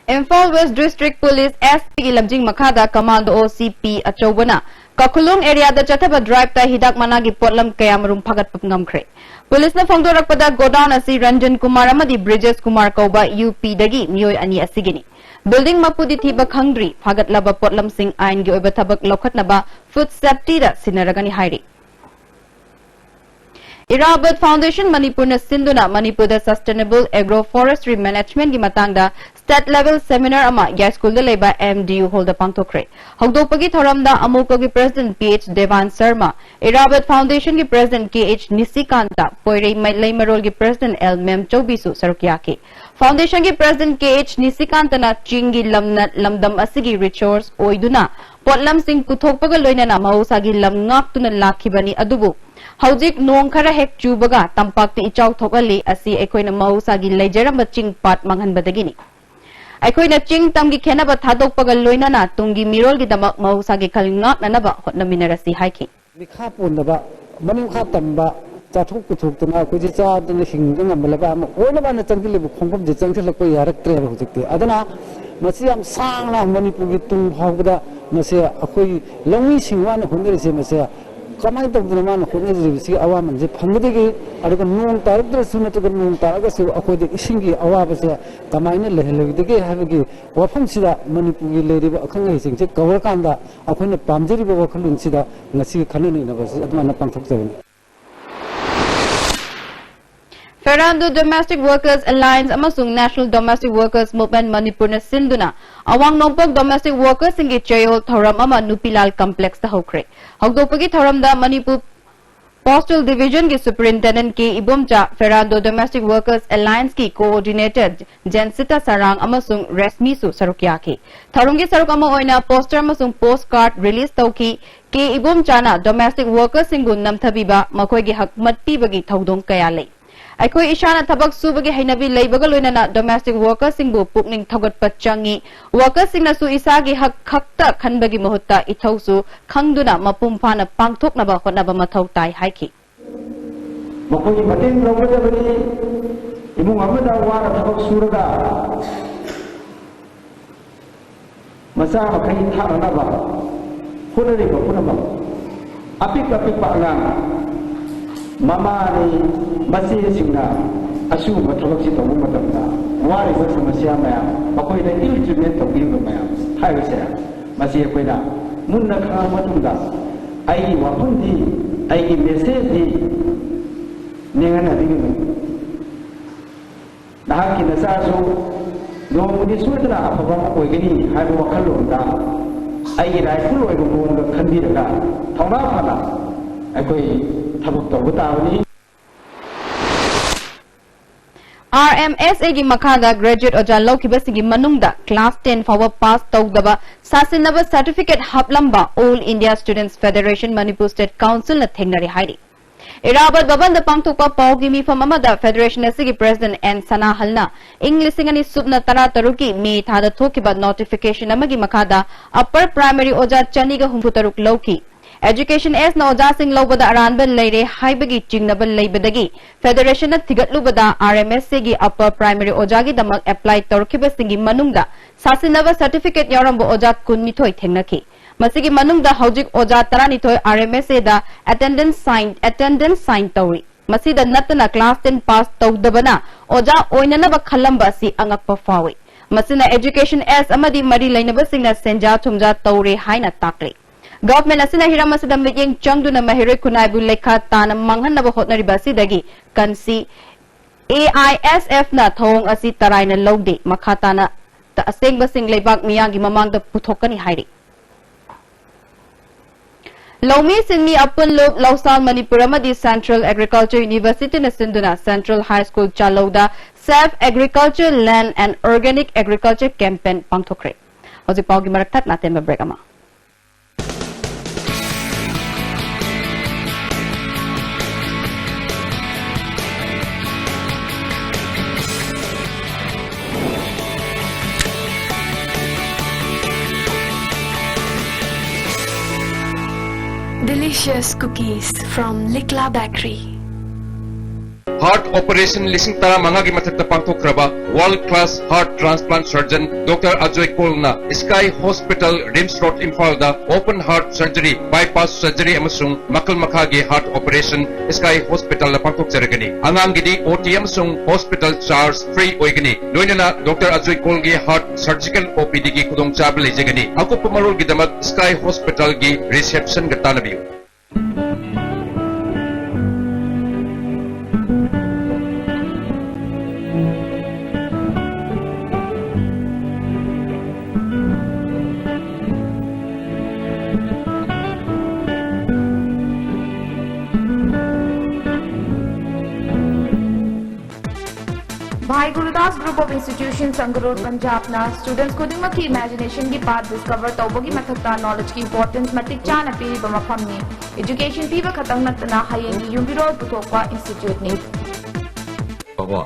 ꯏꯝꯐꯥꯜ ꯋꯦꯁ ꯗꯤꯁꯇ꯭ꯔꯤꯛ ꯄꯨꯂꯤꯁ, ꯑꯦꯁ ꯄꯤꯒꯤ ꯂꯝꯖꯤꯡ ꯃꯈꯥꯗ ꯀꯃꯥꯟꯗꯣ, ꯑꯣ ꯁꯤ ꯄꯤ ꯑꯆꯧꯕꯅ ꯀꯈꯨꯂꯣꯡ ꯑꯦꯔꯤꯌꯥꯗ ꯆꯠꯊꯕ ꯗ꯭ꯔꯥꯏꯚꯇ ꯍꯤꯗꯥꯛ ꯃꯅꯥꯒꯤ ꯄꯣꯠꯂꯝ ꯀꯌꯥꯃꯔꯨꯝ ꯐꯥꯒꯠꯄ ꯉꯝꯈ꯭ꯔꯦ꯫ ꯄꯨꯂꯤꯁꯅ ꯐꯣꯡꯗꯣꯔꯛꯄꯗ, ꯒꯣꯗꯥꯎꯟ ꯑꯁꯤ ꯔꯟꯖꯟ ꯀꯨꯃꯥꯔ ꯑꯃꯗꯤ ꯕ꯭ꯔꯤꯖꯦꯁ ꯀꯨꯃꯥꯔ ꯀꯧꯕ ꯌꯨ ꯄꯤꯗꯒꯤ ꯃꯤꯑꯣꯏ ꯑꯅꯤ ꯑꯁꯤꯒꯤꯅꯤ꯫ ꯕꯤꯜꯗꯤꯡ ꯃꯄꯨꯗꯤ ꯊꯤꯕ ꯈꯪꯗ꯭ꯔꯤ꯫ ꯐꯥꯒꯠꯂꯕ ꯄꯣꯠꯂꯝꯁꯤꯡ ꯑꯥꯏꯟꯒꯤ ꯑꯣꯏꯕ ꯊꯕꯛ ꯂꯧꯈꯠꯅꯕ ꯐꯨꯗ ꯁꯦꯐꯇꯤꯗ ꯁꯤꯟꯅꯔꯒꯅꯤ ꯍꯥꯏꯔꯤ꯫ ꯏꯔꯥꯕꯠ ꯐꯥꯎꯟꯗꯦꯁꯟ ꯃꯅꯤꯄꯨꯔꯅ ꯁꯤꯟꯗꯨꯅ ꯃꯅꯤꯄꯨꯔꯗ ꯁꯁꯇꯦꯅꯦꯕꯜ ꯑꯦꯒ꯭ꯔꯣ ꯐꯣꯔꯦꯁꯇ꯭ꯔꯤ ꯃꯦꯅꯦꯖꯃꯦꯟꯠꯀꯤ ꯃꯇꯥꯡꯗ ꯁ꯭ꯇꯦꯠ ꯂꯦꯚꯦꯜ ꯁꯦꯃꯤꯅꯥꯔ ꯑꯃ ꯌꯥꯏꯁ꯭ꯀꯨꯜꯗ ꯂꯩꯕ ꯑꯦꯝ ꯗꯤ ꯌꯨ ꯍꯣꯜꯗ ꯄꯥꯡꯊꯣꯛꯈ꯭ꯔꯦ꯫ ꯍꯧꯗꯣꯛꯄꯒꯤ ꯊꯧꯔꯝꯗ ꯑꯃꯣꯀꯥꯒꯤ president P H Deban Sharma, Irabot ꯐꯥꯎꯟꯗꯦꯁꯟꯒꯤ president K H Nishikanta, Poirei ꯃꯩ-, ꯂꯩꯃꯔꯣꯜꯒꯤ ꯄ꯭ꯔꯦꯁꯤꯗꯦꯟꯠ ꯑꯦꯜ ꯃꯦꯝꯆꯧꯕꯤꯁꯨ ꯁꯔꯨꯛ ꯌꯥꯈꯤ꯫ ꯐꯥꯎꯟꯗꯦꯁꯟꯒꯤ ꯄ꯭ꯔꯦꯁꯤꯗꯦꯟꯠ ꯀꯦ ꯑꯩꯆ ꯅꯤꯁꯤꯀꯥꯟꯇꯅ ꯆꯤꯡꯒꯤ ꯂꯝꯅ ꯂꯝꯗꯝ ꯑꯁꯤꯒꯤ ꯔꯤꯁꯣꯔꯁ ꯑꯣꯏꯗꯨꯅ ꯄꯣꯠꯂꯝꯁꯤꯡ ꯄꯨꯊꯣꯛꯄꯒ ꯂꯣꯏꯅꯅ ꯃꯍꯧꯁꯥꯒꯤ ꯂꯝ ꯉꯥꯛꯇꯨꯅ ꯂꯥꯛꯈꯤꯕꯅꯤ, ꯑꯗꯨꯕꯨ ꯍꯧꯖꯤꯛ ꯅꯣꯡ ꯈꯔ ꯍꯦꯛ ꯆꯨꯕꯒ ꯇꯝꯄꯥꯛꯇ ꯏꯆꯥꯎ ꯊꯣꯛꯍꯜꯂꯤ꯫ ꯑꯁꯤ ꯑꯩꯈꯣꯏꯅ ꯃꯍꯧꯁꯥꯒꯤ ꯂꯩꯖꯔꯝꯕ ꯆꯤꯡ ꯄꯥꯠ ꯃꯥꯡꯍꯟꯕꯗꯒꯤꯅꯤ꯫ ꯑꯩꯈꯣꯏꯅ ꯆꯤꯡ ꯇꯝꯒꯤ ꯈꯦꯠꯅꯕ ꯊꯥꯗꯣꯛꯄꯒ ꯂꯣꯏꯅꯅ ꯇꯨꯡꯒꯤ ꯃꯤꯔꯣꯜꯒꯤꯗꯃꯛ ꯃꯍꯧꯁꯥꯒꯤ ꯈꯜ ꯉꯥꯛꯅꯅꯕ ꯍꯣꯠꯅꯃꯤꯟꯅꯔꯁꯤ ꯍꯥꯏꯈꯤ꯫ ꯃꯤꯈꯥ ꯄꯣꯟꯗꯕ, ꯃꯅꯤꯡ ꯃꯈꯥ ꯇꯝꯕ, ꯆꯥꯊꯣꯛ ꯄꯨꯊꯣꯛꯇꯅ ꯑꯩꯈꯣꯏꯁꯦ ꯆꯥꯗꯅ ꯍꯤꯡꯕ ꯉꯝꯕ ꯂꯩꯕꯥꯛ ꯑꯃ ꯑꯣꯏꯅꯕ ꯍꯥꯏꯅ ꯆꯪꯁꯤꯜꯂꯤꯕ ꯈꯣꯡꯐꯝꯁꯦ ꯆꯪꯁꯤꯜꯂꯛꯄ ꯌꯥꯔꯛꯇ꯭ꯔꯦꯕ ꯍꯧꯖꯤꯛꯇꯤ꯫ ꯑꯗꯨꯅ ꯃꯁꯤ ꯌꯥꯝ ꯁꯥꯡꯅ ꯃꯅꯤꯄꯨꯔꯒꯤ ꯇꯨꯡ ꯐꯥꯎꯕꯗ ꯃꯁꯤ ꯑꯩꯈꯣꯏ ꯂꯧꯃꯤꯁꯤꯡ ꯋꯥꯅ ꯍꯣꯠꯅꯔꯤꯁꯦ, ꯃꯁꯦ ꯀꯃꯥꯏꯅ ꯇꯧꯗꯅ ꯃꯥꯅ ꯍꯣꯠꯅꯖꯔꯤꯕꯁꯤꯒꯤ ꯑꯋꯥꯃꯟꯁꯦ ꯐꯪꯒꯗꯒꯦ? ꯑꯗꯨꯒ ꯅꯣꯡ ꯇꯥꯔꯛꯇ꯭ꯔꯁꯨ ꯅꯠꯇ꯭ꯔꯒ ꯅꯣꯡ ꯇꯥꯔꯒꯁꯨ ꯑꯩꯈꯣꯏꯗ ꯏꯁꯤꯡꯒꯤ ꯑꯋꯥꯕꯁꯦ ꯀꯃꯥꯏꯅ ꯂꯩꯍꯜꯂꯣꯏꯗꯒꯦ ꯍꯥꯏꯕꯒꯤ ꯋꯥꯐꯝꯁꯤꯗ ꯃꯅꯤꯄꯨꯔꯒꯤ ꯂꯩꯔꯤꯕ ꯑꯈꯪ ꯑꯍꯩꯁꯤꯡꯁꯦ ꯀꯧꯔꯀꯥꯟꯗ ꯑꯩꯈꯣꯏꯅ ꯄꯥꯝꯖꯔꯤꯕ ꯋꯥꯈꯜꯂꯣꯟꯁꯤꯗ ꯉꯁꯤꯒꯤ ꯈꯟꯅ ꯅꯩꯅꯕꯁꯤ ꯑꯗꯨꯃꯥꯏꯅ ꯄꯥꯡꯊꯣꯛꯆꯕꯅꯤ꯫ Ferando Domestic Workers Alliance ꯑꯃꯁꯨꯡ National Domestic Workers Movement ꯃꯅꯤꯄꯨꯔꯅ ꯁꯤꯟꯗꯨꯅ ꯑꯋꯥꯡ ꯅꯣꯡꯄꯣꯛ domestic workersꯁꯤꯡꯒꯤ ꯆꯌꯣꯜ ꯊꯧꯔꯝ ꯑꯃ ꯅꯨꯄꯤꯂꯥꯜ complexꯇ ꯍꯧꯈ꯭ꯔꯦ꯫ ꯍꯧꯗꯣꯛꯄꯒꯤ ꯊꯧꯔꯝꯗ ꯃꯅꯤꯄꯨꯔ Postal Divisionꯒꯤ Superintendent ꯀꯦ Ibomcha, Ferando Domestic Workers Allianceꯀꯤ Coordinator ꯖꯦꯟꯁꯤꯇꯥ ꯁꯔꯥꯡ ꯑꯃꯁꯨꯡ ꯔꯦꯁꯃꯤꯁꯨ ꯁꯔꯨꯛ ꯌꯥꯈꯤ꯫ ꯊꯧꯔꯝꯒꯤ ꯁꯔꯨꯛ ꯑꯃ ꯑꯣꯏꯅ poster ꯑꯃꯁꯨꯡ postcard release ꯇꯧꯈꯤ꯫ ꯀꯦ ꯏꯕꯣꯝꯆꯥꯅ domestic workersꯁꯤꯡꯕꯨ ꯅꯝꯊꯕꯤꯕ, ꯃꯈꯣꯏꯒꯤ ꯍꯛ ꯃꯠꯄꯤꯕꯒꯤ ꯊꯧꯗꯣꯡ ꯀꯌꯥ ꯂꯩ꯫ ꯑꯩꯈꯣꯏ ꯏꯁꯥꯅ ꯊꯕꯛ ꯁꯨꯕꯒꯤ ꯍꯩꯅꯕꯤ ꯂꯩꯕꯒ ꯂꯣꯏꯅꯅ domestic workersꯁꯤꯡꯕꯨ ꯄꯨꯛꯅꯤꯡ ꯊꯧꯒꯠꯄ ꯆꯪꯏ꯫ Workersꯁꯤꯡꯅꯁꯨ ꯏꯁꯥꯒꯤ ꯍꯛ ꯈꯛꯇ ꯈꯟꯕꯒꯤ ꯃꯍꯨꯠꯇ ꯏꯊꯧꯁꯨ ꯈꯪꯗꯨꯅ ꯃꯄꯨꯡ ꯐꯥꯅ ꯄꯥꯡꯊꯣꯛꯅꯕ ꯍꯣꯠꯅꯕ ꯃꯊꯧ ꯇꯥꯏ ꯍꯥꯏꯈꯤ꯫ ꯃꯈꯣꯏꯒꯤ ꯃꯇꯦꯡ ꯂꯧꯒꯗꯕꯅꯤ꯫ ꯏꯃꯨꯡ ꯑꯃꯗ ꯋꯥꯅ ꯊꯕꯛ ꯁꯨꯔꯒ ꯃꯆꯥ ꯃꯈꯩ ꯊꯥꯛꯅꯅꯕ ꯍꯣꯠꯅꯔꯤꯕ ꯄꯨꯝꯅꯃꯛ, ꯑꯄꯤꯛ ꯑꯄꯤꯛꯄ ꯑꯉꯥꯡ, ꯃꯃꯥꯅꯤ, ꯃꯆꯦꯁꯤꯡꯅ ꯑꯁꯤꯒꯨꯝꯕ ꯊꯕꯛꯁꯤ ꯇꯧꯕ ꯃꯇꯝꯗ ꯋꯥꯔꯤꯕ ꯁꯃꯁ꯭ꯌꯥ ꯃꯌꯥꯝ, ꯃꯈꯣꯏꯗ ill treatment ꯇꯧꯕꯤꯔꯤꯕ ꯃꯌꯥꯝ ꯍꯥꯏꯕꯁꯦ, ꯃꯁꯤ ꯑꯩꯈꯣꯏꯅ ꯃꯨꯟꯅ ꯈꯪꯉꯕ ꯃꯇꯨꯡꯗ ꯑꯩꯒꯤ ꯋꯥꯐꯝꯗꯤ, ꯑꯩꯒꯤ messageꯗꯤ ꯅꯦꯡꯍꯟꯅꯕꯤꯒꯅꯨ꯫ ꯅꯍꯥꯛꯀꯤ ꯅꯆꯥꯁꯨ ꯅꯣꯡꯃꯗꯤ ꯁꯣꯏꯗꯅ ꯑꯐꯕ ꯑꯃ ꯑꯣꯏꯒꯅꯤ ꯍꯥꯏꯕ ꯋꯥꯈꯜꯂꯣꯟꯗ ꯑꯩꯒꯤ rightful ꯑꯣꯏꯕ ꯃꯑꯣꯡꯗ ꯈꯟꯕꯤꯔꯒ ꯊꯧꯅꯥ ꯐꯅ ꯑꯩꯈꯣꯏ ꯊꯕꯛ ꯇꯧꯕ ꯇꯥꯕꯅꯤ꯫ RMSAꯒꯤ ꯃꯈꯥꯗ graduate ꯑꯣꯖꯥ ꯂꯧꯈꯤꯕꯁꯤꯡꯒꯤ ꯃꯅꯨꯡꯗ class ten ꯐꯥꯎꯕ pass ꯇꯧꯗꯕ ꯁꯥꯁꯤꯟꯅꯕ certificate ꯍꯥꯞꯂꯝꯕ All India Students Federation Manipur State Councilꯅ ꯊꯦꯡꯅꯔꯦ ꯍꯥꯏꯔꯤ꯫ ꯏꯔꯥꯕꯣꯠ ꯚꯕꯟꯗ ꯄꯥꯡꯊꯣꯛꯄ ꯄꯥꯎꯒꯤ ꯃꯤꯐꯝ ꯑꯃꯗ federation ꯑꯁꯤꯒꯤ president ꯑꯦꯟ ꯁꯅꯥꯍꯜꯅ ꯏꯪ ꯂꯤꯁꯤꯡ ꯑꯅꯤ ꯁꯨꯞꯅ ꯇꯔꯥ ꯇꯔꯨꯛꯀꯤ ꯃꯦ ꯊꯥꯗ ꯊꯣꯛꯈꯤꯕ notification ꯑꯃꯒꯤ ꯃꯈꯥꯗ upper primary ꯑꯣꯖꯥ ꯆꯅꯤꯒ ꯍꯨꯝꯐꯨ ꯇꯔꯨꯛ ꯂꯧꯈꯤ꯫ Education Sꯅ ꯑꯣꯖꯥꯁꯤꯡ ꯂꯧꯕꯗ ꯑꯔꯥꯟꯕ ꯂꯩꯔꯦ ꯍꯥꯏꯕꯒꯤ ꯆꯤꯡꯅꯕ ꯂꯩꯕꯗꯒꯤ federationꯅ ꯊꯤꯒꯠꯂꯨꯕꯗ RMSAꯒꯤ upper primary ꯑꯣꯖꯥꯒꯤꯗꯃꯛ apply ꯇꯧꯔꯛꯈꯤꯕꯁꯤꯡꯒꯤ ꯃꯅꯨꯡꯗ ꯁꯥꯁꯤꯟꯅꯕ certificate ꯌꯥꯎꯔꯝꯕ ꯑꯣꯖꯥ ꯀꯨꯟꯅꯤꯊꯣꯏ ꯊꯦꯡꯅꯈꯤ꯫ ꯃꯁꯤꯒꯤ ꯃꯅꯨꯡꯗ ꯍꯧꯖꯤꯛ ꯑꯣꯖꯥ ꯇꯔꯥꯅꯤꯊꯣꯏ RMSAꯗ attendance sign, attendance sign ꯇꯧꯔꯤ꯫ ꯃꯁꯤꯗ ꯅꯠꯇꯅ class ten pass ꯇꯧꯗꯕꯅ ꯑꯣꯖꯥ ꯑꯣꯏꯅꯅꯕ ꯈꯜꯂꯝꯕ ꯑꯁꯤ ꯑꯉꯛꯄ ꯐꯥꯎꯏ꯫ ꯃꯁꯤꯅ Education S ꯑꯃꯗꯤ ꯃꯔꯤ ꯂꯩꯅꯕꯁꯤꯡꯅ ꯁꯦꯟꯖꯥ ꯊꯨꯝꯖꯥ ꯇꯧꯔꯦ ꯍꯥꯏꯅ ꯇꯥꯛꯂꯤ꯫ Government ꯑꯁꯤꯅ ꯍꯤꯔꯝ ꯑꯁꯤꯗ ꯃꯤꯠꯌꯦꯡ ꯆꯪꯗꯨꯅ ꯃꯍꯩꯔꯣꯏ ꯈꯨꯟꯅꯥꯏꯕꯨ ꯂꯩꯈꯥ ꯇꯥꯅ ꯃꯥꯡꯍꯟꯅꯕ ꯍꯣꯠꯅꯔꯤꯕ ꯑꯁꯤꯗꯒꯤ ꯀꯟꯁꯤ ꯑꯦ ꯑꯥꯏ ꯑꯦꯁ ꯑꯦꯐꯅ ꯊꯧꯑꯣꯡ ꯑꯁꯤ ꯇꯔꯥꯏꯅ ꯂꯧꯗꯦ, ꯃꯈꯥ ꯇꯥꯅ ꯑꯁꯦꯡꯕꯁꯤꯡ ꯂꯩꯕꯥꯛ ꯃꯤꯌꯥꯝꯒꯤ ꯃꯃꯥꯡꯗ ꯄꯨꯊꯣꯛꯀꯅꯤ ꯍꯥꯏꯔꯤ꯫ ꯂꯧꯃꯤ ꯁꯤꯟꯃꯤ ꯑꯄꯨꯟꯂꯨꯞ, ꯂꯧꯁꯥꯜ ꯃꯅꯤꯄꯨꯔ ꯑꯃꯗꯤ Central Agriculture Universityꯅ ꯁꯤꯟꯗꯨꯅ Central High School ꯆꯥꯂꯧꯗ Safe Agriculture Land and Organic Agriculture Campaign ꯄꯥꯡꯊꯣꯛꯈ꯭ꯔꯦ꯫ ꯍꯧꯖꯤꯛ ꯄꯥꯎꯒꯤ ꯃꯔꯛ ꯊꯠꯅ ꯑꯇꯦꯟꯕ break ꯑꯃ꯫ Delicious cookies from Likla Bakery. Heart operation ꯂꯤꯁꯤꯡ ꯇꯔꯥꯃꯉꯥꯒꯤ ꯃꯊꯛꯇ ꯄꯥꯡꯊꯣꯛꯈ꯭ꯔꯕ world class heart transplant surgeon Doctor Ajoy Kolꯅ Sky Hospital, RIMS Road, ꯏꯝꯐꯥꯜꯗ open heart surgery, bypass surgery ꯑꯃꯁꯨꯡ ꯃꯈꯜ ꯃꯈꯥꯒꯤ heart operation Sky Hospitalꯗ ꯄꯥꯡꯊꯣꯛꯆꯔꯒꯅꯤ꯫ ꯑꯉꯥꯡꯒꯤꯗꯤ O T ꯑꯃꯁꯨꯡ hospital charge free ꯑꯣꯏꯒꯅꯤ꯫ ꯂꯣꯏꯅꯅ Doctor Ajoy Kolꯒꯤ heart surgical O P Dꯒꯤ ꯈꯨꯗꯣꯡꯆꯥꯕ ꯂꯩꯖꯒꯅꯤ꯫ ꯑꯀꯨꯞꯄ ꯃꯔꯣꯜꯒꯤꯗꯃꯛ Sky Hospitalꯒꯤ receptionꯒ ꯇꯥꯟꯅꯕꯤꯌꯨ꯫ Bhai Gurudas Group of Institutions, Sangrur, Punjabꯅ students ꯈꯨꯗꯤꯡꯃꯛꯀꯤ imaginationꯒꯤ path discover ꯇꯧꯕꯒꯤ ꯃꯊꯛꯇ knowledgeꯀꯤ importance ꯃꯇꯤꯛ ꯆꯥꯅ ꯄꯤꯔꯤꯕ ꯃꯐꯝꯅꯤ꯫ Education ꯄꯤꯕ ꯈꯛꯇꯪ ꯅꯠꯇꯅ ꯍꯌꯦꯡꯒꯤ ꯌꯨꯝꯕꯤꯔꯣꯜ ꯄꯨꯊꯣꯛꯄ instituteꯅꯤ꯫ ꯕꯕꯥ,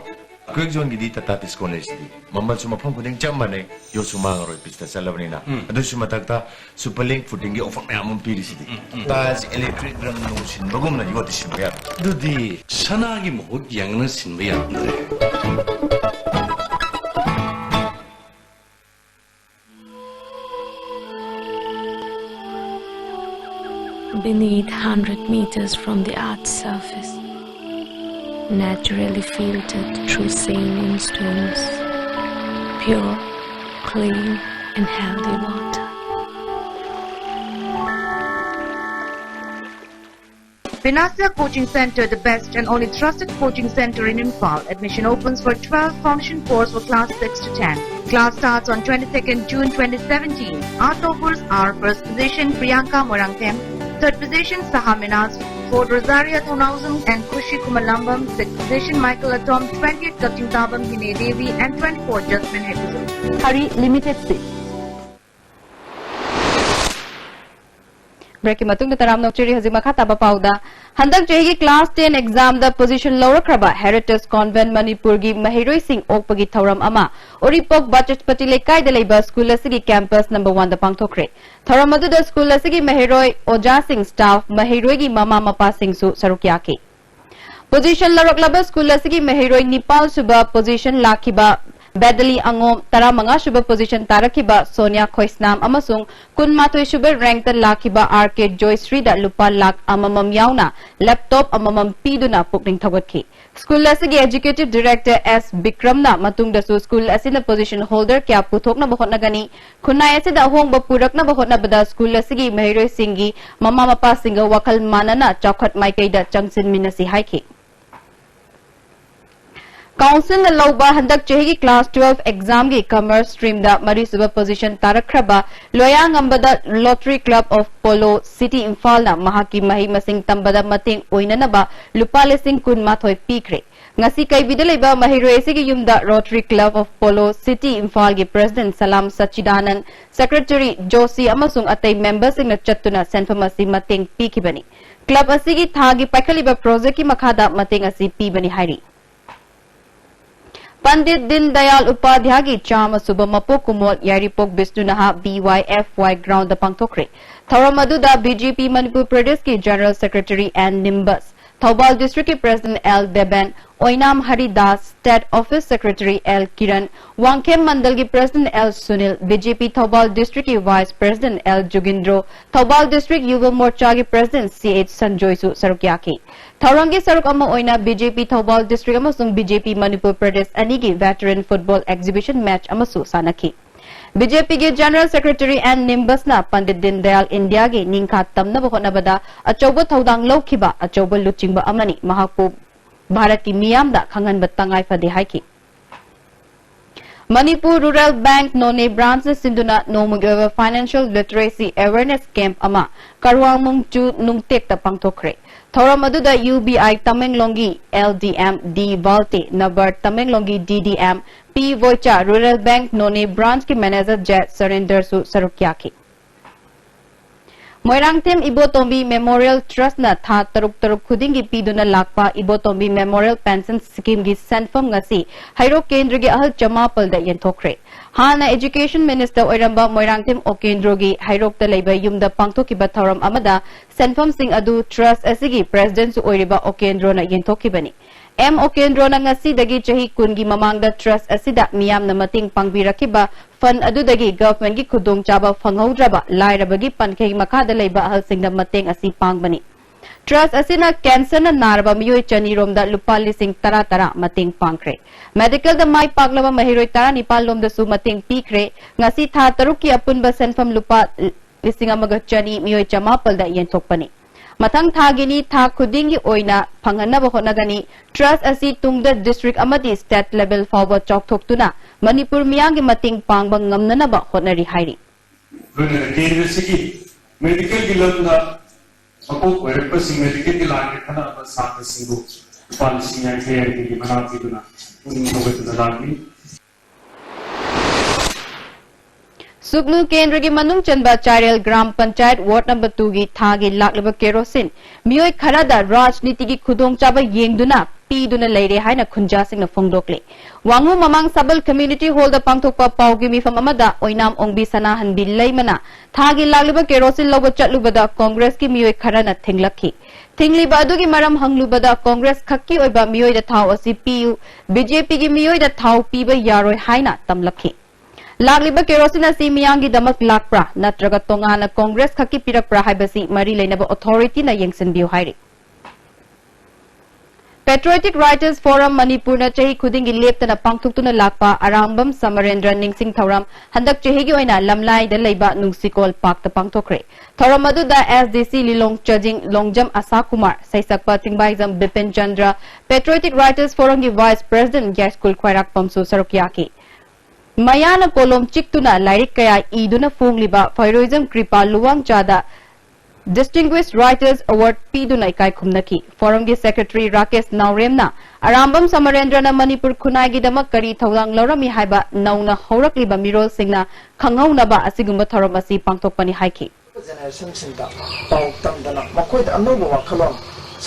quick zoneꯒꯤꯗꯤ Tata Tiscon ꯂꯩꯁꯤꯗꯤ꯫ ꯃꯃꯜꯁꯨ ꯃꯐꯝ ꯈꯨꯗꯤꯡ ꯆꯞ ꯃꯥꯟꯅꯩ, ꯌꯣꯠꯁꯨ ꯃꯥꯡꯉꯔꯣꯏ, ꯄꯤꯁꯇ ꯆꯠꯂꯕꯅꯤꯅ꯫ ꯎꯝ꯫ ꯑꯗꯨꯁꯨ ꯃꯊꯛꯇ Superlink Foodingꯒꯤ offer ꯃꯌꯥꯝ ꯑꯃ ꯄꯤꯔꯤꯁꯤꯗꯤ꯫ ꯎꯝ, ꯎꯝ꯫ Taj Electric ꯔꯪ ꯅꯨꯡ ꯁꯤꯟꯕꯒꯨꯝꯅ ꯌꯣꯠꯇꯤ ꯁꯤꯟꯕ ꯌꯥꯔꯣꯏ꯫ ꯑꯗꯨꯗꯤ ꯁꯅꯥꯒꯤ ꯃꯍꯨꯠ ꯌꯥꯡꯅ ꯁꯤꯟꯕ ꯌꯥꯔꯝꯗ꯭ꯔꯦ꯫ Beneath, hundred meters from the earth's surface, naturally filtered through saline stones, pure, clean, and healthy water. Pinasya Coaching Center, the best and only trusted coaching center in Imphal. Admission opens for twelve, function fours for class six to ten. Class starts on twenty-second June twenty seventeen. Our toppers are first position Priyanka Moirangthem, third position Saha Minaz, fourth Rosaria Thounaojam and Khushi Kumalambam, sixth position Michael Atom, twentieth Kachingtabam Hine Devi and twenty-fourth Jasmine Hekuzum. Hari Limited Seeds. Break ꯀꯤ ꯃꯇꯨꯡꯗ ꯇꯔꯥꯝꯅ ꯑꯣꯛꯆꯔꯤ꯫ ꯍꯧꯖꯤꯛ ꯃꯈꯥ ꯇꯥꯕ ꯄꯥꯎꯗ, ꯍꯟꯗꯛ ꯆꯍꯤꯒꯤ class ten exam ꯗ position ꯂꯧꯔꯛꯈ꯭ꯔꯕ Heritage Convent ꯃꯅꯤꯄꯨꯔꯒꯤ ꯃꯍꯩꯔꯣꯏꯁꯤꯡ ꯑꯣꯛꯄꯒꯤ ꯊꯧꯔꯝ ꯑꯃ ꯎꯔꯤꯄꯣꯛ ꯕꯆꯁꯄꯇꯤ ꯂꯩꯀꯥꯏꯗ ꯂꯩꯕ school ꯑꯁꯤꯒꯤ campus number one ꯗ ꯄꯥꯡꯊꯣꯛꯈ꯭ꯔꯦ꯫ ꯊꯧꯔꯝ ꯑꯗꯨꯗ school ꯑꯁꯤꯒꯤ ꯃꯍꯩꯔꯣꯏ, ꯑꯣꯖꯥꯁꯤꯡ, staff, ꯃꯍꯩꯔꯣꯏꯒꯤ ꯃꯃꯥ ꯃꯄꯥꯁꯤꯡꯁꯨ ꯁꯔꯨꯛ ꯌꯥꯈꯤ꯫ Position ꯂꯧꯔꯛꯂꯕ school ꯑꯁꯤꯒꯤ ꯃꯍꯩꯔꯣꯏ ꯅꯤꯄꯥꯜ ꯁꯨꯕ position ꯂꯥꯛꯈꯤꯕ ꯕꯦꯗꯂꯤ ꯑꯉꯣꯝ, ꯇꯔꯥꯃꯉꯥ ꯁꯨꯕ position ꯇꯥꯔꯛꯈꯤꯕ ꯁꯣꯅꯤꯌꯥ ꯈꯣꯏꯁꯅꯥꯝ ꯑꯃꯁꯨꯡ ꯀꯨꯟꯃꯥꯊꯣꯏ ꯁꯨꯕ rank ꯇ ꯂꯥꯛꯈꯤꯕ ꯑꯥꯔ ꯀꯦ ꯖꯣꯏꯁ꯭ꯔꯤꯗ ꯂꯨꯄꯥ ꯂꯥꯈ ꯑꯃꯃꯝ ꯌꯥꯎꯅ laptop ꯑꯃꯃꯝ ꯄꯤꯗꯨꯅ ꯄꯨꯛꯅꯤꯡ ꯊꯧꯒꯠꯈꯤ꯫ School ꯑꯁꯤꯒꯤ executive director ꯑꯦꯁ ꯕꯤꯀ꯭ꯔꯝꯅ ꯃꯇꯨꯡꯗꯁꯨ school ꯑꯁꯤꯅ position holder ꯀꯌꯥ ꯄꯨꯊꯣꯛꯅꯕ ꯍꯣꯠꯅꯒꯅꯤ, ꯈꯨꯟꯅꯥꯏ ꯑꯁꯤꯗ ꯑꯍꯣꯡꯕ ꯄꯨꯔꯛꯅꯕ ꯍꯣꯠꯅꯕꯗ school ꯑꯁꯤꯒꯤ ꯃꯍꯩꯔꯣꯏꯁꯤꯡꯒꯤ ꯃꯃꯥ ꯃꯄꯥꯁꯤꯡꯒ ꯋꯥꯈꯜ ꯃꯥꯟꯅꯅ ꯆꯥꯎꯈꯠ ꯃꯥꯏꯀꯩꯗ ꯆꯪꯁꯤꯟꯃꯤꯟꯅꯁꯤ ꯍꯥꯏꯈꯤ꯫ Council ꯅ ꯂꯧꯕ ꯍꯟꯗꯛ ꯆꯍꯤꯒꯤ class twelve exam ꯒꯤ commerce stream the ꯃꯔꯤꯁꯨꯕ position ꯇꯥꯔꯛꯈ꯭ꯔꯕ ꯂꯣꯌꯥꯉꯝꯕꯗ Rotary Club of Polo City ꯏꯝꯐꯥꯜꯅ ꯃꯍꯥꯛꯀꯤ ꯃꯍꯩ ꯃꯁꯤꯡ ꯇꯝꯕꯗ ꯃꯇꯦꯡ ꯑꯣꯏꯅꯅꯕ ꯂꯨꯄꯥ ꯂꯤꯁꯤꯡ ꯀꯨꯟꯃꯥꯊꯣꯏ ꯄꯤꯈ꯭ꯔꯦ꯫ ꯉꯁꯤ ꯀꯩꯕꯤꯗ ꯂꯩꯕ ꯃꯍꯩꯔꯣꯏ ꯑꯁꯤꯒꯤ ꯌꯨꯝꯗ Rotary Club of Polo City ꯏꯝꯐꯥꯜꯒꯤ president ꯁꯂꯥꯝ ꯁꯆꯤꯗꯥꯅꯟ, secretary ꯖꯣꯁꯤ ꯑꯃꯁꯨꯡ ꯑꯇꯩ member ꯁꯤꯡꯅ ꯆꯠꯇꯨꯅ ꯁꯦꯟꯐꯝ ꯑꯁꯤ ꯃꯇꯦꯡ ꯄꯤꯈꯤꯕꯅꯤ꯫ Club ꯑꯁꯤꯒꯤ ꯊꯥꯒꯤ ꯄꯥꯏꯈꯠꯂꯤꯕ project ꯀꯤ ꯃꯈꯥꯗ ꯃꯇꯦꯡ ꯑꯁꯤ ꯄꯤꯕꯅꯤ ꯍꯥꯏꯔꯤ꯫ ꯄꯟꯗꯤꯠ ꯗꯤꯟ ꯗꯌꯥꯜ ꯎꯄꯥꯙ꯭ꯌꯥꯒꯤ ꯆꯥꯝꯃ ꯁꯨꯕ ꯃꯄꯣꯛ ꯀꯨꯝꯑꯣꯜ ꯌꯥꯏꯔꯤꯄꯣꯛ ꯕꯤꯁꯅꯨ ꯅꯍꯥ B Y F Y ground ꯗ ꯄꯥꯡꯊꯣꯛꯈ꯭ꯔꯦ꯫ ꯊꯧꯔꯝ ꯑꯗꯨꯗ B J P ꯃꯅꯤꯄꯨꯔ ꯄ꯭ꯔꯗꯦꯁꯀꯤ general secretary N Nimbus, Thoubal district ꯀꯤ president L ꯗꯦꯕꯦꯟ, ꯑꯣꯏꯅꯥꯝ Haridas, state office secretary L Kiran, Wangkhem ꯃꯟꯗꯜꯒꯤ president L Sunil, B J P Thoubal district ꯀꯤ vice president L ꯖꯨꯒꯤꯟꯗ꯭ꯔꯣ, Thoubal district ꯌꯨꯕ ꯃꯣꯔꯆꯥꯒꯤ president C H ꯁꯟꯖꯣꯏꯁꯨ ꯁꯔꯨꯛ ꯌꯥꯈꯤ꯫ ꯊꯧꯔꯝꯒꯤ ꯁꯔꯨꯛ ꯑꯃ ꯑꯣꯏꯅ B J P Thoubal district ꯑꯃꯁꯨꯡ B J P Manipur Pradesh ꯑꯅꯤꯒꯤ veteran football exhibition match ꯑꯃꯁꯨ ꯁꯥꯟꯅꯈꯤ꯫ ꯕꯤ ꯖꯦ ꯄꯤꯒꯤ General Secretary N ꯅꯤꯝꯕꯁꯅ Pandit Deendayal ꯏꯟꯗꯤꯌꯥꯒꯤ ꯅꯤꯡꯈꯥ ꯇꯝꯅꯕ ꯍꯣꯠꯅꯕꯗ ꯑꯆꯧꯕ ꯊꯧꯗꯥꯡ ꯂꯧꯈꯤꯕ ꯑꯆꯧꯕ ꯂꯨꯆꯤꯡꯕ ꯑꯃꯅꯤ꯫ ꯃꯍꯥꯛꯄꯨ ꯚꯥꯔꯠꯀꯤ ꯃꯤꯌꯥꯝꯗ ꯈꯪꯍꯟꯕ ꯇꯉꯥꯏ ꯐꯗꯦ ꯍꯥꯏꯈꯤ꯫ ꯃꯅꯤꯄꯨꯔ Rural Bank ꯅꯣꯅꯦ branchꯅ ꯁꯤꯟꯗꯨꯅ ꯅꯣꯡꯃꯒꯤ ꯑꯣꯏꯕ Financial Literacy Awareness Camp ꯑꯃ ꯀꯔꯋꯥꯡꯃꯨꯡꯆꯨ ꯅꯨꯡꯇꯦꯛꯇ ꯄꯥꯡꯊꯣꯛꯈ꯭ꯔꯦ꯫ ꯊꯧꯔꯝ ꯑꯗꯨꯗ ꯌꯨ ꯕꯤ ꯑꯥꯏ ꯇꯃꯦꯡꯂꯣꯡꯒꯤ L D M D Balte, ꯅꯕꯥꯔꯗ ꯇꯃꯦꯡꯂꯣꯡꯒꯤ D D M P Boicha, Rural Bank ꯅꯣꯅꯦ branchꯀꯤ manager ꯖꯦ ꯁꯔꯦꯟꯗꯔꯁꯨ ꯁꯔꯨꯛ ꯌꯥꯈꯤ꯫ ꯃꯣꯏꯔꯥꯡꯊꯦꯝ ꯏꯕꯣꯇꯣꯝꯕꯤ Memorial Trustꯅ ꯊꯥ ꯇꯔꯨꯛ ꯇꯔꯨꯛ ꯈꯨꯗꯤꯡꯒꯤ ꯄꯤꯗꯨꯅ ꯂꯥꯛꯄ ꯏꯕꯣꯇꯣꯝꯕꯤ Memorial Pension Schemeꯒꯤ ꯁꯦꯟꯐꯝ ꯉꯁꯤ ꯍꯩꯔꯣꯛ ꯀꯦꯟꯗ꯭ꯔꯒꯤ ꯑꯍꯜ ꯆꯃꯥꯄꯜꯗ ꯌꯦꯟꯊꯣꯛꯈ꯭ꯔꯦ꯫ ꯍꯥꯟꯅ Education Minister ꯑꯣꯏꯔꯝꯕ ꯃꯣꯏꯔꯥꯡꯊꯦꯝ ꯑꯣꯀꯦꯟꯗ꯭ꯔꯣꯒꯤ ꯍꯩꯔꯣꯛꯇ ꯂꯩꯕ ꯌꯨꯝꯗ ꯄꯥꯡꯊꯣꯛꯈꯤꯕ ꯊꯧꯔꯝ ꯑꯃꯗ ꯁꯦꯟꯐꯝꯁꯤꯡ ꯑꯗꯨ trust ꯑꯁꯤꯒꯤ presidentꯁꯨ ꯑꯣꯏꯔꯤꯕ ꯑꯣꯀꯦꯟꯗ꯭ꯔꯣꯅ ꯌꯦꯟꯊꯣꯛꯈꯤꯕꯅꯤ꯫ ꯑꯦꯝ ꯑꯣꯀꯦꯟꯗ꯭ꯔꯣꯅ ꯉꯁꯤꯗꯒꯤ ꯆꯍꯤ ꯀꯨꯟꯒꯤ ꯃꯃꯥꯡꯗ trust ꯑꯁꯤꯗ ꯃꯤꯌꯥꯝꯅ ꯃꯇꯦꯡ ꯄꯥꯡꯕꯤꯔꯛꯈꯤꯕ fund ꯑꯗꯨꯗꯒꯤ governmentꯀꯤ ꯈꯨꯗꯣꯡꯆꯥꯕ ꯐꯪꯍꯧꯗ꯭ꯔꯕ ꯂꯥꯏꯔꯕꯒꯤ ꯄꯟꯈꯩ ꯃꯈꯥꯗ ꯂꯩꯕ ꯑꯍꯜꯁꯤꯡꯗ ꯃꯇꯦꯡ ꯑꯁꯤ ꯄꯥꯡꯕꯅꯤ꯫ Trust ꯑꯁꯤꯅ cancerꯅ ꯅꯥꯔꯕ ꯃꯤꯑꯣꯏ ꯆꯅꯤ ꯔꯣꯝꯗ ꯂꯨꯄꯥ ꯂꯤꯁꯤꯡ ꯇꯔꯥ ꯇꯔꯥ ꯃꯇꯦꯡ ꯄꯥꯡꯈ꯭ꯔꯦ꯫ Medicalꯗ ꯃꯥꯏ ꯄꯥꯛꯂꯕ ꯃꯍꯩꯔꯣꯏ ꯇꯔꯥꯅꯤꯄꯥꯜ ꯂꯣꯝꯗꯁꯨ ꯃꯇꯦꯡ ꯄꯤꯈ꯭ꯔꯦ꯫ ꯉꯁꯤ ꯊꯥ ꯇꯔꯨꯛꯀꯤ ꯑꯄꯨꯟꯕ ꯁꯦꯟꯐꯝ ꯂꯨꯄꯥ ꯂꯤꯁꯤꯡ ꯑꯃꯒ ꯆꯅꯤ ꯃꯤꯑꯣꯏ ꯆꯃꯥꯄꯜꯗ ꯌꯦꯟꯊꯣꯛꯄꯅꯤ꯫ ꯃꯊꯪ ꯊꯥꯒꯤꯅꯤ, ꯊꯥ ꯈꯨꯗꯤꯡꯒꯤ ꯑꯣꯏꯅ ꯐꯪꯍꯟꯅꯕ ꯍꯣꯠꯅꯒꯅꯤ꯫ Trust ꯑꯁꯤ ꯇꯨꯡꯗ district ꯑꯃꯗꯤ state level ꯐꯥꯎꯕ ꯆꯥꯎꯊꯣꯛꯇꯨꯅ ꯃꯅꯤꯄꯨꯔ ꯃꯤꯌꯥꯝꯒꯤ ꯃꯇꯦꯡ ꯄꯥꯡꯕ ꯉꯝꯅꯅꯕ ꯍꯣꯠꯅꯔꯤ ꯍꯥꯏꯔꯤ꯫ ꯑꯩꯈꯣꯏꯅ ꯀꯦꯟꯗ꯭ꯔꯁꯤꯒꯤ medicalꯒꯤ ꯂꯝꯗ ꯃꯀꯣꯛ ꯑꯣꯏꯔꯛꯄꯁꯤꯡ medicalꯒꯤ ꯂꯥꯏꯟꯗ ꯈꯟꯅꯕ ꯁꯥꯇ꯭ꯔꯁꯤꯡꯕꯨ ꯂꯨꯄꯥ ꯂꯤꯁꯤꯡ ꯌꯥꯡꯈꯩ ꯌꯥꯡꯈꯩꯒꯤ ꯃꯅꯥ ꯄꯤꯗꯨꯅ ꯄꯨꯛꯅꯤꯡ ꯊꯧꯒꯠꯇꯨꯅ ꯂꯥꯛꯂꯤ꯫ ꯁꯨꯒꯅꯨ ꯀꯦꯟꯗ꯭ꯔꯒꯤ ꯃꯅꯨꯡ ꯆꯟꯕ ꯆꯥꯏꯔꯦꯜ ꯒ꯭ꯔꯥꯝ ꯄꯟꯆꯥꯌꯠ ward number twoꯒꯤ ꯊꯥꯒꯤ ꯂꯥꯛꯂꯤꯕ ꯀꯦꯔꯣꯁꯤꯟ ꯃꯤꯑꯣꯏ ꯈꯔꯗ ꯔꯥꯖꯅꯤꯇꯤꯒꯤ ꯈꯨꯗꯣꯡꯆꯥꯕ ꯌꯦꯡꯗꯨꯅ ꯄꯤꯗꯨꯅ ꯂꯩꯔꯦ ꯍꯥꯏꯅ ꯈꯨꯟꯖꯥꯁꯤꯡꯅ ꯐꯣꯡꯗꯣꯛꯂꯤ꯫ ꯋꯥꯉꯨ ꯃꯃꯥꯡ ꯁꯕꯜ community hallꯗ ꯄꯥꯡꯊꯣꯛꯄ ꯄꯥꯎꯒꯤ ꯃꯤꯐꯝ ꯑꯃꯗ ꯑꯣꯏꯅꯥꯝ ꯑꯣꯡꯕꯤ ꯁꯅꯥꯍꯟꯕꯤ ꯂꯩꯃꯅ ꯊꯥꯒꯤ ꯂꯥꯛꯂꯤꯕ ꯀꯦꯔꯣꯁꯤꯟ ꯂꯧꯕ ꯆꯠꯂꯨꯕꯗ ꯀꯣꯡꯒ꯭ꯔꯦꯁꯀꯤ ꯃꯤꯑꯣꯏ ꯈꯔꯅ ꯊꯤꯡꯂꯛꯈꯤ꯫ ꯊꯤꯡꯂꯤꯕ ꯑꯗꯨꯒꯤ ꯃꯔꯝ ꯍꯪꯂꯨꯕꯗ ꯀꯣꯡꯒ꯭ꯔꯦꯁ ꯈꯛꯀꯤ ꯑꯣꯏꯕ ꯃꯤꯑꯣꯏꯗ ꯊꯥꯎ ꯑꯁꯤ ꯄꯤꯌꯨ, ꯕꯤ ꯖꯦ ꯄꯤꯒꯤ ꯃꯤꯑꯣꯏꯗ ꯊꯥꯎ ꯄꯤꯕ ꯌꯥꯔꯣꯏ ꯍꯥꯏꯅ ꯇꯝꯂꯛꯈꯤ꯫ ꯂꯥꯛꯂꯤꯕ ꯀꯦꯔꯣꯁꯤꯟ ꯑꯁꯤ ꯃꯤꯌꯥꯝꯒꯤꯗꯃꯛ ꯂꯥꯛꯄ꯭ꯔꯥ ꯅꯠꯇ꯭ꯔꯒ ꯇꯣꯉꯥꯟꯅ ꯀꯣꯡꯒ꯭ꯔꯦꯁ ꯈꯛꯀꯤ ꯄꯤꯔꯛꯄ꯭ꯔꯥ ꯍꯥꯏꯕꯁꯤ ꯃꯔꯤ ꯂꯩꯅꯕ authorityꯅ ꯌꯦꯡꯁꯤꯟꯕꯤꯌꯨ ꯍꯥꯏꯔꯤ꯫ Patriotic Writers Forum ꯃꯅꯤꯄꯨꯔꯅ ꯆꯍꯤ ꯈꯨꯗꯤꯡꯒꯤ ꯂꯦꯞꯇꯅ ꯄꯥꯡꯊꯣꯛꯇꯨꯅ ꯂꯥꯛꯄ ꯑꯔꯥꯝꯕꯝ ꯁꯃꯔꯦꯟꯗ꯭ꯔ ꯅꯤꯡꯁꯤꯡ ꯊꯧꯔꯝ ꯍꯟꯗꯛ ꯆꯍꯤꯒꯤ ꯑꯣꯏꯅ ꯂꯝꯂꯥꯏꯗ ꯂꯩꯕ ꯅꯨꯡꯁꯤꯀꯣꯜ ꯄꯥꯔꯛꯇ ꯄꯥꯡꯊꯣꯛꯈ꯭ꯔꯦ꯫ ꯊꯧꯔꯝ ꯑꯗꯨꯗ S D C ꯂꯤꯂꯣꯡ ꯆꯥꯖꯤꯡ ꯂꯣꯡꯖꯝ ꯑꯁꯥ ꯀꯨꯃꯥꯔ, ꯁꯩꯁꯛꯄ ꯆꯤꯡꯕꯥꯏꯖꯝ Bipin Chandra, Patriotic Writers Forumꯒꯤ Vice President ꯌꯥꯏꯁ꯭ꯀꯨꯜ ꯈ꯭ꯋꯥꯏꯔꯥꯛꯄꯝꯁꯨ ꯁꯔꯨꯛ ꯌꯥꯈꯤ꯫ ꯃꯌꯥꯅ ꯀꯣꯂꯣꯝ ꯆꯤꯛꯇꯨꯅ ꯂꯥꯏꯔꯤꯛ ꯀꯌꯥ ꯏꯗꯨꯅ ꯐꯣꯡꯂꯤꯕ ꯐꯣꯏꯔꯣꯏꯖꯝ ꯀ꯭ꯔꯤꯄꯥ ꯂꯨꯋꯥꯡꯆꯥꯗ Distinguished Writers Award ꯄꯤꯗꯨꯅ ꯏꯀꯥꯏ ꯈꯨꯝꯅꯈꯤ꯫ Forumꯒꯤ Secretary ꯔꯥꯀꯦꯁ ꯅꯥꯎꯔꯦꯝꯅ ꯑꯔꯥꯝꯕꯝ ꯁꯃꯔꯦꯟꯗ꯭ꯔꯅ ꯃꯅꯤꯄꯨꯔ ꯈꯨꯟꯅꯥꯏꯒꯤꯗꯃꯛ ꯀꯔꯤ ꯊꯧꯗꯥꯡ ꯂꯧꯔꯝꯃꯤ ꯍꯥꯏꯕ ꯅꯧꯅ ꯍꯧꯔꯛꯂꯤꯕ ꯃꯤꯔꯣꯜꯁꯤꯡꯅ ꯈꯪꯍꯧꯅꯕ ꯑꯁꯤꯒꯨꯝꯕ ꯊꯧꯔꯝ ꯑꯁꯤ ꯄꯥꯡꯊꯣꯛꯄꯅꯤ ꯍꯥꯏꯈꯤ꯫ Generationꯁꯤꯡꯗ ꯄꯥꯎ ꯇꯝꯗꯅ ꯃꯈꯣꯏꯗ ꯑꯅꯧꯕ ꯋꯥꯈꯜꯂꯣꯟ,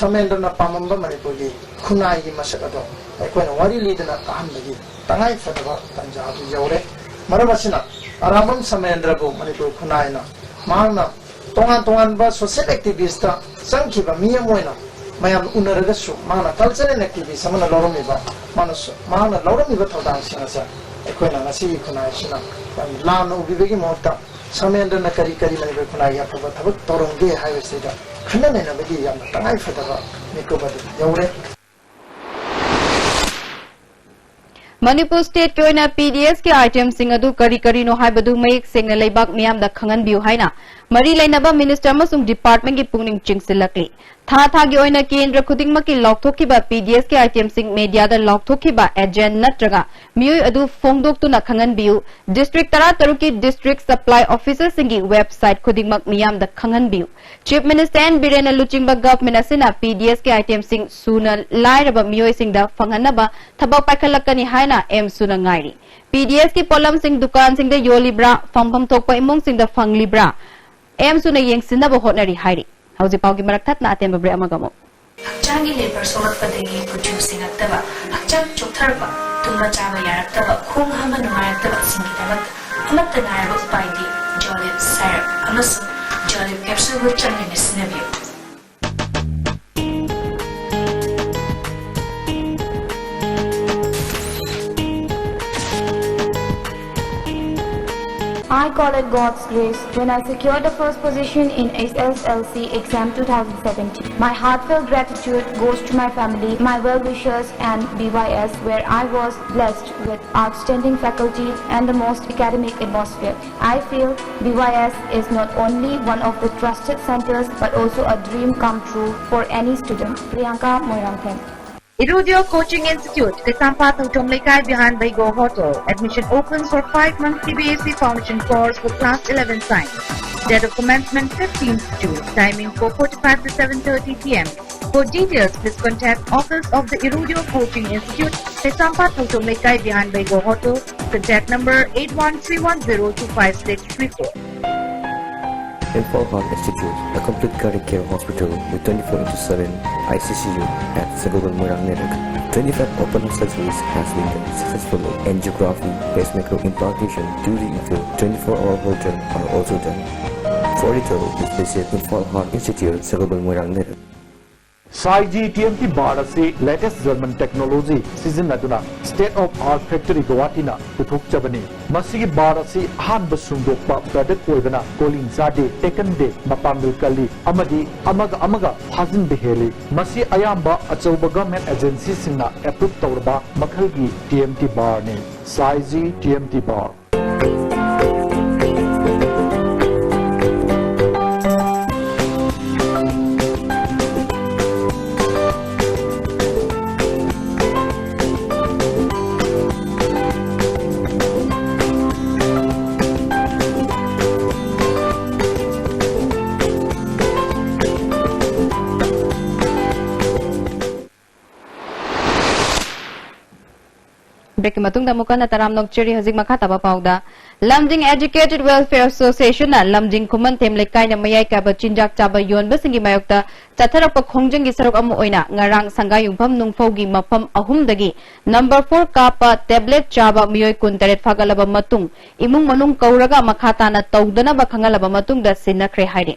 ꯁꯃꯦꯟꯗ꯭ꯔꯅ ꯄꯥꯝꯂꯝꯕ ꯃꯅꯤꯄꯨꯔꯒꯤ ꯈꯨꯟꯅꯥꯏꯒꯤ ꯃꯁꯛ ꯑꯗꯣ ꯑꯩꯈꯣꯏꯅ ꯋꯥꯔꯤ ꯂꯤꯗꯨꯅ ꯇꯥꯍꯟꯕꯒꯤ ꯇꯉꯥꯏ ꯐꯗꯕ ꯇꯥꯟꯖꯥ ꯑꯗꯨ ꯌꯧꯔꯦ꯫ ꯃꯔꯝ ꯑꯁꯤꯅ ꯑꯔꯥꯝꯕꯝ ꯁꯃꯦꯟꯗ꯭ꯔꯕꯨ ꯃꯅꯤꯄꯨꯔ ꯈꯨꯟꯅꯥꯏꯅ ꯃꯍꯥꯛꯅ ꯇꯣꯉꯥꯟ ꯇꯣꯉꯥꯟꯕ social activistꯇ ꯆꯪꯈꯤꯕ ꯃꯤ ꯑꯃ ꯑꯣꯏꯅ ꯃꯌꯥꯝꯅ ꯎꯅꯔꯒꯁꯨ ꯃꯍꯥꯛꯅ cultural activist ꯑꯃꯅ ꯂꯧꯔꯝꯃꯤꯕ, ꯃꯥꯅ ꯁ-, ꯃꯍꯥꯛꯅ ꯂꯧꯔꯝꯃꯤꯕ ꯊꯧꯗꯥꯡꯁꯤꯡ ꯑꯁꯦ ꯑꯩꯈꯣꯏꯅ ꯉꯁꯤꯒꯤ ꯈꯨꯟꯅꯥꯏꯁꯤꯅ ꯌꯥꯝꯅ ꯂꯥꯟꯅ ꯎꯕꯤꯕꯒꯤ ꯃꯍꯨꯠꯇ ꯁꯃꯦꯟꯗ꯭ꯔꯅ ꯀꯔꯤ ꯀꯔꯤ ꯃꯅꯤꯄꯨꯔ ꯈꯨꯟꯅꯥꯏꯒꯤ ꯑꯐꯕ ꯊꯕꯛ ꯇꯧꯔꯝꯒꯦ ꯍꯥꯏꯕꯁꯤꯗ ꯈꯟꯅ ꯅꯩꯅꯕꯒꯤ ꯌꯥꯝꯅ ꯇꯉꯥꯏ ꯐꯗꯕ ꯃꯤꯀꯨꯞ ꯑꯗꯨ ꯌꯧꯔꯦ꯫ ꯃꯅꯤꯄꯨꯔ stateꯀꯤ ꯑꯣꯏꯅ P D Sꯀꯤ itemꯁꯤꯡ ꯑꯗꯨ ꯀꯔꯤ ꯀꯔꯤꯅꯣ ꯍꯥꯏꯕꯗꯨ ꯃꯌꯦꯛ ꯁꯦꯡꯅ ꯂꯩꯕꯥꯛ ꯃꯤꯌꯥꯝꯗ ꯈꯪꯍꯟꯕꯤꯌꯨ ꯍꯥꯏꯅ ꯃꯔꯤ ꯂꯩꯅꯕ minister ꯑꯃꯁꯨꯡ departmentꯀꯤ ꯄꯨꯛꯅꯤꯡ ꯆꯤꯡꯁꯤꯜꯂꯛꯂꯤ꯫ ꯊꯥ ꯊꯥꯒꯤ ꯑꯣꯏꯅ ꯀꯦꯟꯗ꯭ꯔ ꯈꯨꯗꯤꯡꯃꯛꯀꯤ ꯂꯥꯎꯊꯣꯛꯈꯤꯕ P D Sꯀꯤ itemꯁꯤꯡ mediaꯗ ꯂꯥꯎꯊꯣꯛꯈꯤꯕ agent ꯅꯠꯇ꯭ꯔꯒ ꯃꯤꯑꯣꯏ ꯑꯗꯨ ꯐꯣꯡꯗꯣꯛꯇꯨꯅ ꯈꯪꯍꯟꯕꯤꯌꯨ꯫ District ꯇꯔꯥꯇꯔꯨꯛꯀꯤ district supply officerꯁꯤꯡꯒꯤ websiteꯈꯨꯗꯤꯡꯃꯛ ꯃꯤꯌꯥꯝꯗ ꯈꯪꯍꯟꯕꯤꯌꯨ꯫ Chief Minister N ꯕꯤꯔꯦꯟꯅ ꯂꯨꯆꯤꯡꯕ government ꯑꯁꯤꯅ P D Sꯀꯤ itemꯁꯤꯡ ꯁꯨꯅ ꯂꯥꯏꯔꯕ ꯃꯤꯑꯣꯏꯁꯤꯡꯗ ꯐꯪꯍꯟꯅꯕ ꯊꯕꯛ ꯄꯥꯏꯈꯠꯂꯛꯀꯅꯤ ꯍꯥꯏꯅ ꯑꯦꯝꯁꯨꯅ ꯉꯥꯏꯔꯤ꯫ P D Sꯀꯤ ꯄꯣꯠꯂꯝꯁꯤꯡ ꯗꯨꯀꯥꯟꯁꯤꯡꯗ ꯌꯣꯜꯂꯤꯕ꯭ꯔꯥ, ꯐꯪꯐꯝ ꯊꯣꯛꯄ ꯏꯃꯨꯡꯁꯤꯡꯗ ꯐꯪꯂꯤꯕ꯭ꯔꯥ, ꯑꯦꯝꯁꯨꯅ ꯌꯦꯡꯁꯤꯟꯅꯕ ꯍꯣꯠꯅꯔꯤ ꯍꯥꯏꯔꯤ꯫ ꯍꯧꯖꯤꯛ ꯄꯥꯎꯒꯤ ꯃꯔꯛ ꯊꯠꯅ ꯑꯇꯦꯟꯕ break ꯑꯃꯒ ꯑꯃꯨꯛ꯫ ꯍꯛꯆꯥꯡꯒꯤ ꯂꯦꯕꯔ ꯁꯣꯛꯂꯛꯄꯗꯒꯤ ꯀꯨꯆꯨ ꯁꯦꯡꯉꯛꯇꯕ, ꯍꯛꯆꯥꯡ ꯆꯣꯛꯊꯔꯛꯄ, ꯇꯨꯝꯕ ꯆꯥꯕ ꯌꯥꯔꯛꯇꯕ, ꯈꯣꯡ ꯍꯥꯝꯕ ꯅꯨꯡꯉꯥꯏꯔꯛꯇꯕꯁꯤꯡꯒꯤꯗꯃꯛꯇ ꯑꯃꯠꯇ ꯉꯥꯏꯔꯕ ꯎꯄꯥꯏꯗꯤ Jolib syrup ꯑꯃꯁꯨꯡ Jolib capsuleꯕꯨ ꯆꯥꯡ ꯅꯥꯏꯅ ꯁꯤꯖꯤꯟꯅꯕꯤꯌꯨ꯫ I call it God's grace when I secured the first position in S S L C exam two thousand seventeen. My heartfelt gratitude goes to my family, my well-wishers and B Y S, where I was blessed with outstanding faculty and the most academic atmosphere. I feel B Y S is not only one of the trusted centers but also a dream come true for any student. Priyanka Moirangthem. Irudio Coaching Institute, Kaisampathu Thongleikai behind Baigo Hotel. Admission opens for five months C B S E Foundation course for class eleven science. Date of commencement fifteenth June. Timing four forty-five to seven thirty p m. For details, please contact Office of the Irudio Coaching Institute, Kaisampathu Thongleikai behind Baigo Hotel. Contact number eight one three one zero two five six three four. Imphal Heart Institute, a complete cardiac care hospital with twenty-four into seven I C C U at Sagolbal Moirang Lerik. Twenty-five open surgeries has been done successfully. Angiography, pacemaker implantation, two D echo, twenty-four hour holter are also done. For detail, please visit Imphal Heart Institute, Sagolbal Moirang Lerik. Saiji T M T bar ꯑꯁꯤ latest German technology ꯁꯤꯖꯤꯟꯅꯗꯨꯅ state of art factory ꯒꯨꯋꯥꯍꯥꯇꯤꯅ ꯄꯨꯊꯣꯛꯆꯕꯅꯤ꯫ ꯃꯁꯤꯒꯤ bar ꯑꯁꯤ ꯑꯍꯥꯟꯕ ꯁꯨꯡꯗꯣꯛꯄ product ꯑꯣꯏꯕꯅ calling ꯆꯥꯗꯦ, ꯇꯦꯛꯀꯟꯗꯦ, ꯃꯄꯥꯡꯒꯜ ꯀꯜꯂꯤ ꯑꯃꯗꯤ ꯑꯃꯒ ꯑꯃꯒ ꯐꯥꯖꯤꯟꯕ ꯍꯦꯜꯂꯤ꯫ ꯃꯁꯤ ꯑꯌꯥꯝꯕ ꯑꯆꯧꯕ government agency ꯁꯤꯡꯅ approve ꯇꯧꯔꯕ ꯃꯈꯜꯒꯤ T M T bar ꯅꯤ꯫ Saiji T M T bar꯫ Break ꯀꯤ ꯃꯇꯨꯡꯗ ꯑꯃꯨꯛ ꯍꯟꯅ ꯇꯔꯥꯝꯅ ꯑꯣꯛꯆꯔꯤ꯫ ꯍꯧꯖꯤꯛ ꯃꯈꯥ ꯇꯥꯕ ꯄꯥꯎꯗ, ꯂꯝꯖꯤꯡ Educated Welfare Association ꯅ ꯂꯝꯖꯤꯡ ꯈꯨꯃꯟꯊꯦꯝ ꯂꯩꯀꯥꯏꯅ ꯃꯌꯥꯏ ꯀꯥꯏꯕ ꯆꯤꯟꯖꯥꯛ ꯆꯥꯕ ꯌꯣꯟꯕꯁꯤꯡꯒꯤ ꯃꯥꯌꯣꯛꯇ ꯆꯠꯊꯔꯛꯄ ꯈꯣꯡꯖꯪꯒꯤ ꯁꯔꯨꯛ ꯑꯃ ꯑꯣꯏꯅ ꯉꯔꯥꯡ ꯁꯪꯒꯥꯏꯌꯨꯝꯐꯝ ꯅꯨꯡꯐꯧꯒꯤ ꯃꯐꯝ ꯑꯍꯨꯝꯗꯒꯤ number four ꯀꯥꯞꯄ tablet ꯆꯥꯕ ꯃꯤꯑꯣꯏ ꯀꯨꯟꯇꯔꯦꯠ ꯐꯥꯒꯠꯂꯕ ꯃꯇꯨꯡ ꯏꯃꯨꯡ ꯃꯅꯨꯡ ꯀꯧꯔꯒ ꯃꯈꯥ ꯇꯥꯅ ꯇꯧꯗꯅꯕ ꯈꯪꯍꯜꯂꯕ ꯃꯇꯨꯡꯗ ꯁꯤꯟꯅꯈ꯭ꯔꯦ ꯍꯥꯏꯔꯤ꯫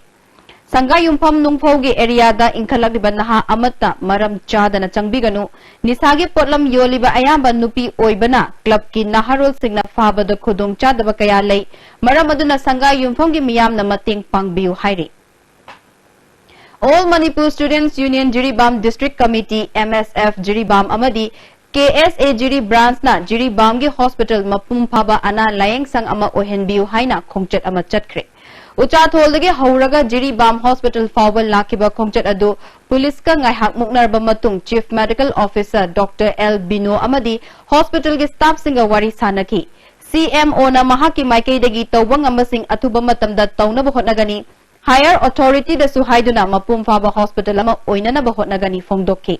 ꯁꯪꯒꯥꯏꯌꯨꯝꯐꯝ ꯅꯨꯡꯐꯧꯒꯤ ꯑꯦꯔꯤꯌꯥꯗ ꯏꯟꯈꯠꯂꯛꯂꯤꯕ ꯅꯍꯥ ꯑꯃꯠꯇ ꯃꯔꯝ ꯆꯥꯗꯅ ꯆꯪꯕꯤꯒꯅꯨ꯫ ꯅꯤꯁꯥꯒꯤ ꯄꯣꯠꯂꯝ ꯌꯣꯜꯂꯤꯕ ꯑꯌꯥꯝꯕ ꯅꯨꯄꯤ ꯑꯣꯏꯕꯅ ꯀ꯭ꯂꯕꯀꯤ ꯅꯍꯥꯔꯣꯜꯁꯤꯡꯅ ꯐꯥꯕꯗ ꯈꯨꯗꯣꯡꯆꯥꯗꯕ ꯀꯌꯥ ꯂꯩ꯫ ꯃꯔꯝ ꯑꯗꯨꯅ ꯁꯪꯒꯥꯏꯌꯨꯝꯐꯝꯒꯤ ꯃꯤꯌꯥꯝꯅ ꯃꯇꯦꯡ ꯄꯥꯡꯕꯤꯌꯨ ꯍꯥꯏꯔꯤ꯫ All Manipur Students Union Jiribam District Committee, M S F, Jiribam ꯑꯃꯗꯤ K S A Jiri Branch ꯅ ꯖꯤꯔꯤꯕꯥꯝꯒꯤ ꯍꯣꯁꯄꯤꯇꯥꯜ ꯃꯄꯨꯡ ꯐꯥꯕ ꯑꯅꯥ ꯂꯥꯌꯦꯡ ꯁꯪ ꯑꯃ ꯑꯣꯏꯍꯟꯕꯤꯌꯨ ꯍꯥꯏꯅ ꯈꯣꯡꯆꯠ ꯑꯃ ꯆꯠꯈ꯭ꯔꯦ꯫ ꯎꯆꯥꯊꯣꯜꯗꯒꯤ ꯍꯧꯔꯒ ꯖꯤꯔꯤꯕꯥꯝ ꯍꯣꯁꯄꯤꯇꯥꯜ ꯐꯥꯎꯕ ꯂꯥꯛꯈꯤꯕ ꯈꯣꯡꯆꯠ ꯑꯗꯨ ꯄꯨꯂꯤꯁꯀ ꯉꯥꯏꯍꯥꯛ ꯃꯨꯛꯅꯔꯕ ꯃꯇꯨꯡ Chief Medical Officer Doctor L ꯕꯤꯅꯣ ꯑꯃꯗꯤ ꯍꯣꯁꯄꯤꯇꯥꯜꯒꯤ staff ꯁꯤꯡꯒ ꯋꯥꯔꯤ ꯁꯥꯅꯈꯤ꯫ C M O ꯅ ꯃꯍꯥꯛꯀꯤ ꯃꯥꯏꯀꯩꯗꯒꯤ ꯇꯧꯕ ꯉꯝꯕꯁꯤꯡ ꯑꯊꯨꯕ ꯃꯇꯝꯗ ꯇꯧꯅꯕ ꯍꯣꯠꯅꯒꯅꯤ꯫ Higher authority ꯗꯁꯨ ꯍꯥꯏꯗꯨꯅ ꯃꯄꯨꯡ ꯐꯥꯕ ꯍꯣꯁꯄꯤꯇꯥꯜ ꯑꯃ ꯑꯣꯏꯅꯅꯕ ꯍꯣꯠꯅꯒꯅꯤ ꯐꯣꯡꯗꯣꯛꯈꯤ꯫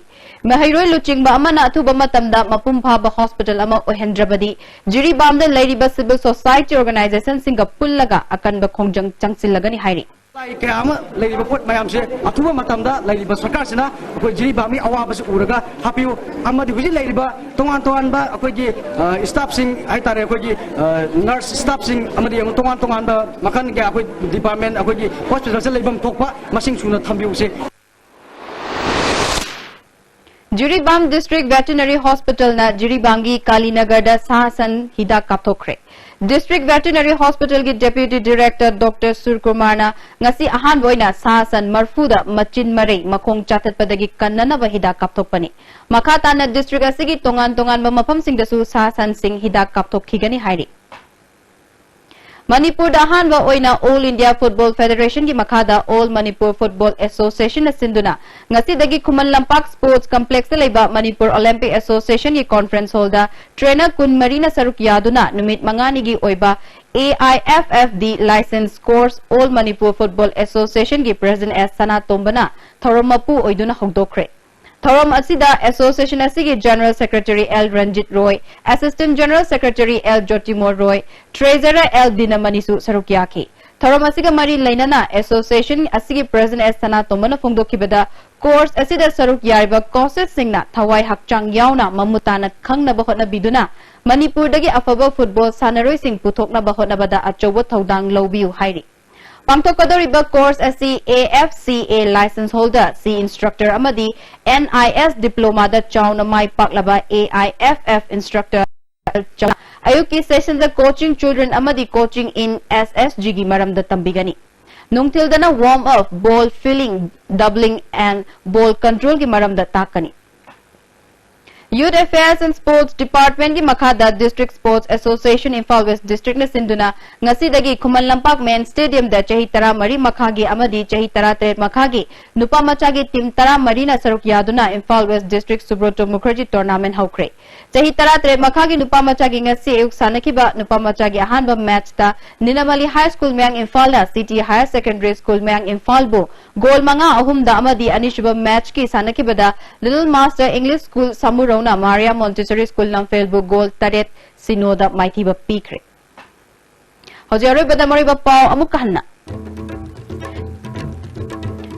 ꯃꯍꯩꯔꯣꯏ ꯂꯨꯆꯤꯡꯕ ꯑꯃꯅ ꯑꯊꯨꯕ ꯃꯇꯝꯗ ꯃꯄꯨꯡ ꯐꯥꯕ ꯍꯣꯁꯄꯤꯇꯥꯜ ꯑꯃ ꯑꯣꯏꯍꯟꯗ꯭ꯔꯕꯗꯤ ꯖꯤꯔꯤꯕꯥꯝꯗ ꯂꯩꯔꯤꯕ civil society organization ꯁꯤꯡꯒ ꯄꯨꯜꯂꯒ ꯑꯀꯟꯕ ꯈꯣꯡꯖꯪ ꯆꯪꯁꯤꯜꯂꯒꯅꯤ ꯍꯥꯏꯔꯤ꯫ ꯂꯥꯏ ꯀꯌꯥ ꯑꯃ ꯂꯩꯔꯤꯕ ꯄꯣꯠ ꯃꯌꯥꯝꯁꯦ ꯑꯊꯨꯕ ꯃꯇꯝꯗ ꯂꯩꯔꯤꯕ ꯁꯔꯀꯥꯔꯁꯤꯅ ꯑꯩꯈꯣꯏ ꯖꯤꯔꯤꯕꯥꯝꯒꯤ ꯑꯋꯥꯕꯁꯤ ꯎꯔꯒ ꯍꯥꯞꯄꯤꯌꯨ꯫ ꯑꯃꯗꯤ ꯍꯧꯖꯤꯛ ꯂꯩꯔꯤꯕ ꯇꯣꯉꯥꯟ ꯇꯣꯉꯥꯟꯕ ꯑꯩꯈꯣꯏꯒꯤ staff ꯁꯤꯡ ꯍꯥꯏꯇꯥꯔꯦ, ꯑꯩꯈꯣꯏꯒꯤ nurse staff ꯁꯤꯡ ꯑꯃꯗꯤ ꯑꯃꯨꯛ ꯇꯣꯉꯥꯟ ꯇꯣꯉꯥꯟꯕ ꯃꯈꯜꯒꯤ ꯑꯩꯈꯣꯏ department, ꯑꯩꯈꯣꯏꯒꯤ hospital ꯁꯤꯗ ꯂꯩꯐꯝ ꯊꯣꯛꯄ ꯃꯁꯤꯡ ꯁꯨꯅ ꯊꯝꯕꯤꯌꯨꯁꯦ꯫ ꯖꯤꯔꯤꯕꯥꯝ District Veterinary Hospital ꯅ ꯖꯤꯔꯤꯕꯥꯝꯒꯤ ꯀꯥꯂꯤꯅꯒꯔꯗ ꯁꯥ ꯁꯟ ꯍꯤꯗꯥꯛ ꯀꯥꯞꯊꯣꯛꯈ꯭ꯔꯦ꯫ District Veterinary Hospital ꯒꯤ Deputy Director Doctor ꯁꯨꯔꯀꯨꯃꯥꯔꯅ ꯉꯁꯤ ꯑꯍꯥꯟꯕ ꯑꯣꯏꯅ ꯁꯥ ꯁꯟ ꯃꯔꯐꯨꯗ ꯃꯆꯤꯟ ꯃꯔꯩ ꯃꯈꯣꯡ ꯆꯥꯊꯠꯄꯗꯒꯤ ꯀꯟꯅꯅꯕ ꯍꯤꯗꯥꯛ ꯀꯥꯞꯊꯣꯛꯄꯅꯤ꯫ ꯃꯈꯥ ꯇꯥꯅ district ꯑꯁꯤꯒꯤ ꯇꯣꯉꯥꯟ ꯇꯣꯉꯥꯟꯕ ꯃꯐꯝꯁꯤꯡꯗꯁꯨ ꯁꯥ ꯁꯟꯁꯤꯡ ꯍꯤꯗꯥꯛ ꯀꯥꯞꯊꯣꯛꯈꯤꯒꯅꯤ ꯍꯥꯏꯔꯤ꯫ ꯃꯅꯤꯄꯨꯔꯗ ꯑꯍꯥꯟꯕ ꯑꯣꯏꯅ All India Football Federation ꯒꯤ ꯃꯈꯥꯗ All Manipur Football Association ꯅ ꯁꯤꯟꯗꯨꯅ ꯉꯁꯤꯗꯒꯤ ꯈꯨꯃꯟ ꯂꯝꯄꯥꯛ Sports Complex ꯇ ꯂꯩꯕ Manipur Olympic Association ꯒꯤ conference hall ꯗ trainer ꯀꯨꯟꯃꯔꯤꯅ ꯁꯔꯨꯛ ꯌꯥꯗꯨꯅ ꯅꯨꯃꯤꯠ ꯃꯉꯥꯅꯤꯒꯤ ꯑꯣꯏꯕ A I F F D license course All Manipur Football Association ꯒꯤ President S ꯁꯅꯥꯇꯣꯝꯕꯅ ꯊꯧꯔꯝ ꯃꯄꯨ ꯑꯣꯏꯗꯨꯅ ꯍꯧꯗꯣꯛꯈ꯭ꯔꯦ꯫ ꯊꯧꯔꯝ ꯑꯁꯤꯗ association ꯑꯁꯤꯒꯤ General Secretary L ꯔꯟꯖꯤꯠ ꯔꯣꯏ, Assistant General Secretary L ꯖꯣꯇꯤꯃꯣ ꯔꯣꯏ, Treasurer L ꯗꯤꯅꯃꯅꯤꯁꯨ ꯁꯔꯨꯛ ꯌꯥꯈꯤ꯫ ꯊꯧꯔꯝ ꯑꯁꯤꯒ ꯃꯔꯤ ꯂꯩꯅꯅ association ꯑꯁꯤꯒꯤ President S ꯁꯅꯥꯇꯣꯝꯕꯅ ꯐꯣꯡꯗꯣꯛꯈꯤꯕꯗ, course ꯑꯁꯤꯗ ꯁꯔꯨꯛ ꯌꯥꯔꯤꯕ coaches ꯁꯤꯡꯅ ꯊꯋꯥꯏ ꯍꯛꯆꯥꯡ ꯌꯥꯎꯅ ꯃꯃꯨꯠ ꯇꯥꯅ ꯈꯪꯅꯕ ꯍꯣꯠꯅꯕꯤꯗꯨꯅ ꯃꯅꯤꯄꯨꯔꯗꯒꯤ ꯑꯐꯕ football ꯁꯥꯟꯅꯔꯣꯏꯁꯤꯡ ꯄꯨꯊꯣꯛꯅꯕ ꯍꯣꯠꯅꯕꯗ ꯑꯆꯧꯕ ꯊꯧꯗꯥꯡ ꯂꯧꯕꯤꯌꯨ ꯍꯥꯏꯔꯤ꯫ ꯄꯥꯡꯊꯣꯛꯀꯗꯧꯔꯤꯕ course ꯑꯁꯤ A F C A license holder, C instructor ꯑꯃꯗꯤ N I S diploma ꯗ ꯆꯥꯎꯅ ꯃꯥꯏ ꯄꯥꯛꯂꯕ A I F F instructor ꯑꯌꯨꯛꯀꯤ session ꯗ coaching children ꯑꯃꯗꯤ coaching in S S G ꯒꯤ ꯃꯔꯝꯗ ꯇꯝꯕꯤꯒꯅꯤ꯫ ꯅꯨꯡꯊꯤꯜꯗꯅ warm up, ball feeling, doubling and ball control ꯒꯤ ꯃꯔꯝꯗ ꯇꯥꯛꯀꯅꯤ꯫ Youth Affairs and Sports Department ꯀꯤ ꯃꯈꯥꯗ District Sports Association Imphal West District ꯅ ꯁꯤꯟꯗꯨꯅ ꯉꯁꯤꯗꯒꯤ ꯈꯨꯃꯟ ꯂꯝꯄꯥꯛ main stadium ꯗ ꯆꯍꯤ ꯇꯔꯥꯃꯔꯤ ꯃꯈꯥꯒꯤ ꯑꯃꯗꯤ ꯆꯍꯤ ꯇꯔꯥꯇꯔꯦꯠ ꯃꯈꯥꯒꯤ ꯅꯨꯄꯥ ꯃꯆꯥꯒꯤ team ꯇꯔꯥꯃꯔꯤꯅ ꯁꯔꯨꯛ ꯌꯥꯗꯨꯅ Imphal West District Subroto Mukherjee tournament ꯍꯧꯈ꯭ꯔꯦ꯫ ꯆꯍꯤ ꯇꯔꯥꯇꯔꯦꯠ ꯃꯈꯥꯒꯤ ꯅꯨꯄꯥ ꯃꯆꯥꯒꯤ ꯉꯁꯤ ꯑꯌꯨꯛ ꯁꯥꯟꯅꯈꯤꯕ ꯅꯨꯄꯥ ꯃꯆꯥꯒꯤ ꯑꯍꯥꯟꯕ match ꯇ ꯅꯤꯅꯝ ꯑꯂꯤ High School ꯃꯌꯥꯡ ꯏꯝꯐꯥꯜꯅ City Higher Secondary School ꯃꯌꯥꯡ ꯏꯝꯐꯥꯜꯕꯨ goal ꯃꯉꯥ ꯑꯍꯨꯝꯗ ꯑꯃꯗꯤ ꯑꯅꯤꯁꯨꯕ match ꯀꯤ ꯁꯥꯟꯅꯈꯤꯕꯗ Little Master English School ꯁꯃꯨꯔꯧꯅ Maria Montessori School ꯂꯝꯐꯦꯜꯕꯨ goal ꯇꯔꯦꯠ ꯁꯤꯅꯣꯗ ꯃꯥꯏꯊꯤꯕ ꯄꯤꯈ꯭ꯔꯦ꯫ ꯍꯧꯖꯤꯛ ꯑꯔꯣꯏꯕꯗ ꯃꯔꯨꯑꯣꯏꯕ ꯄꯥꯎ ꯑꯃꯨꯛꯀ ꯍꯟꯅ꯫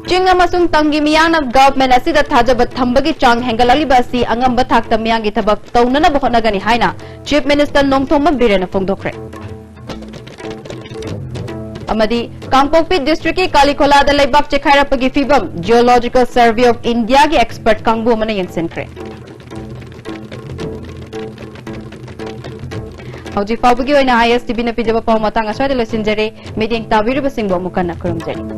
ꯆꯤꯡ ꯑꯃꯁꯨꯡ ꯇꯝꯒꯤ ꯃꯤꯌꯥꯝꯅ government ꯑꯁꯤꯗ ꯊꯥꯖꯕ ꯊꯝꯕꯒꯤ ꯆꯥꯡ ꯍꯦꯟꯒꯠꯂꯛꯂꯤꯕ ꯑꯁꯤ ꯑꯉꯝꯕ ꯊꯥꯛꯇ ꯃꯤꯌꯥꯝꯒꯤ ꯊꯕꯛ ꯇꯧꯅꯅꯕ ꯍꯣꯠꯅꯒꯅꯤ ꯍꯥꯏꯅ Chief Minister ꯅꯣꯡꯊꯣꯝꯕꯝ ꯕꯤꯔꯦꯟꯅ ꯐꯣꯡꯗꯣꯛꯈ꯭ꯔꯦ꯫ ꯑꯃꯗꯤ ꯀꯥꯡꯄꯣꯛꯄꯤ district ꯀꯤ ꯀꯥꯂꯤꯈꯣꯂꯥꯗ ꯂꯩꯕꯥꯛ ꯆꯦꯈꯥꯏꯔꯛꯄꯒꯤ ꯐꯤꯕꯝ Geological Survey of India ꯒꯤ expert ꯀꯥꯡꯕꯨ ꯑꯃꯅ ꯌꯦꯡꯁꯤꯟꯈ꯭ꯔꯦ꯫ ꯍꯧꯖꯤꯛ ꯐꯥꯎꯕꯒꯤ ꯑꯣꯏꯅ I S T V ꯅ ꯄꯤꯖꯕ ꯄꯥꯎ ꯃꯇꯥꯡ ꯑꯁ꯭ꯋꯥꯏꯗ ꯂꯣꯏꯁꯤꯟꯖꯔꯦ꯫ ꯃꯤꯠꯌꯦꯡ ꯇꯥꯕꯤꯔꯤꯕꯁꯤꯡꯕꯨ ꯑꯃꯨꯛ ꯍꯟꯅ ꯈꯨꯔꯨꯝꯖꯔꯤ꯫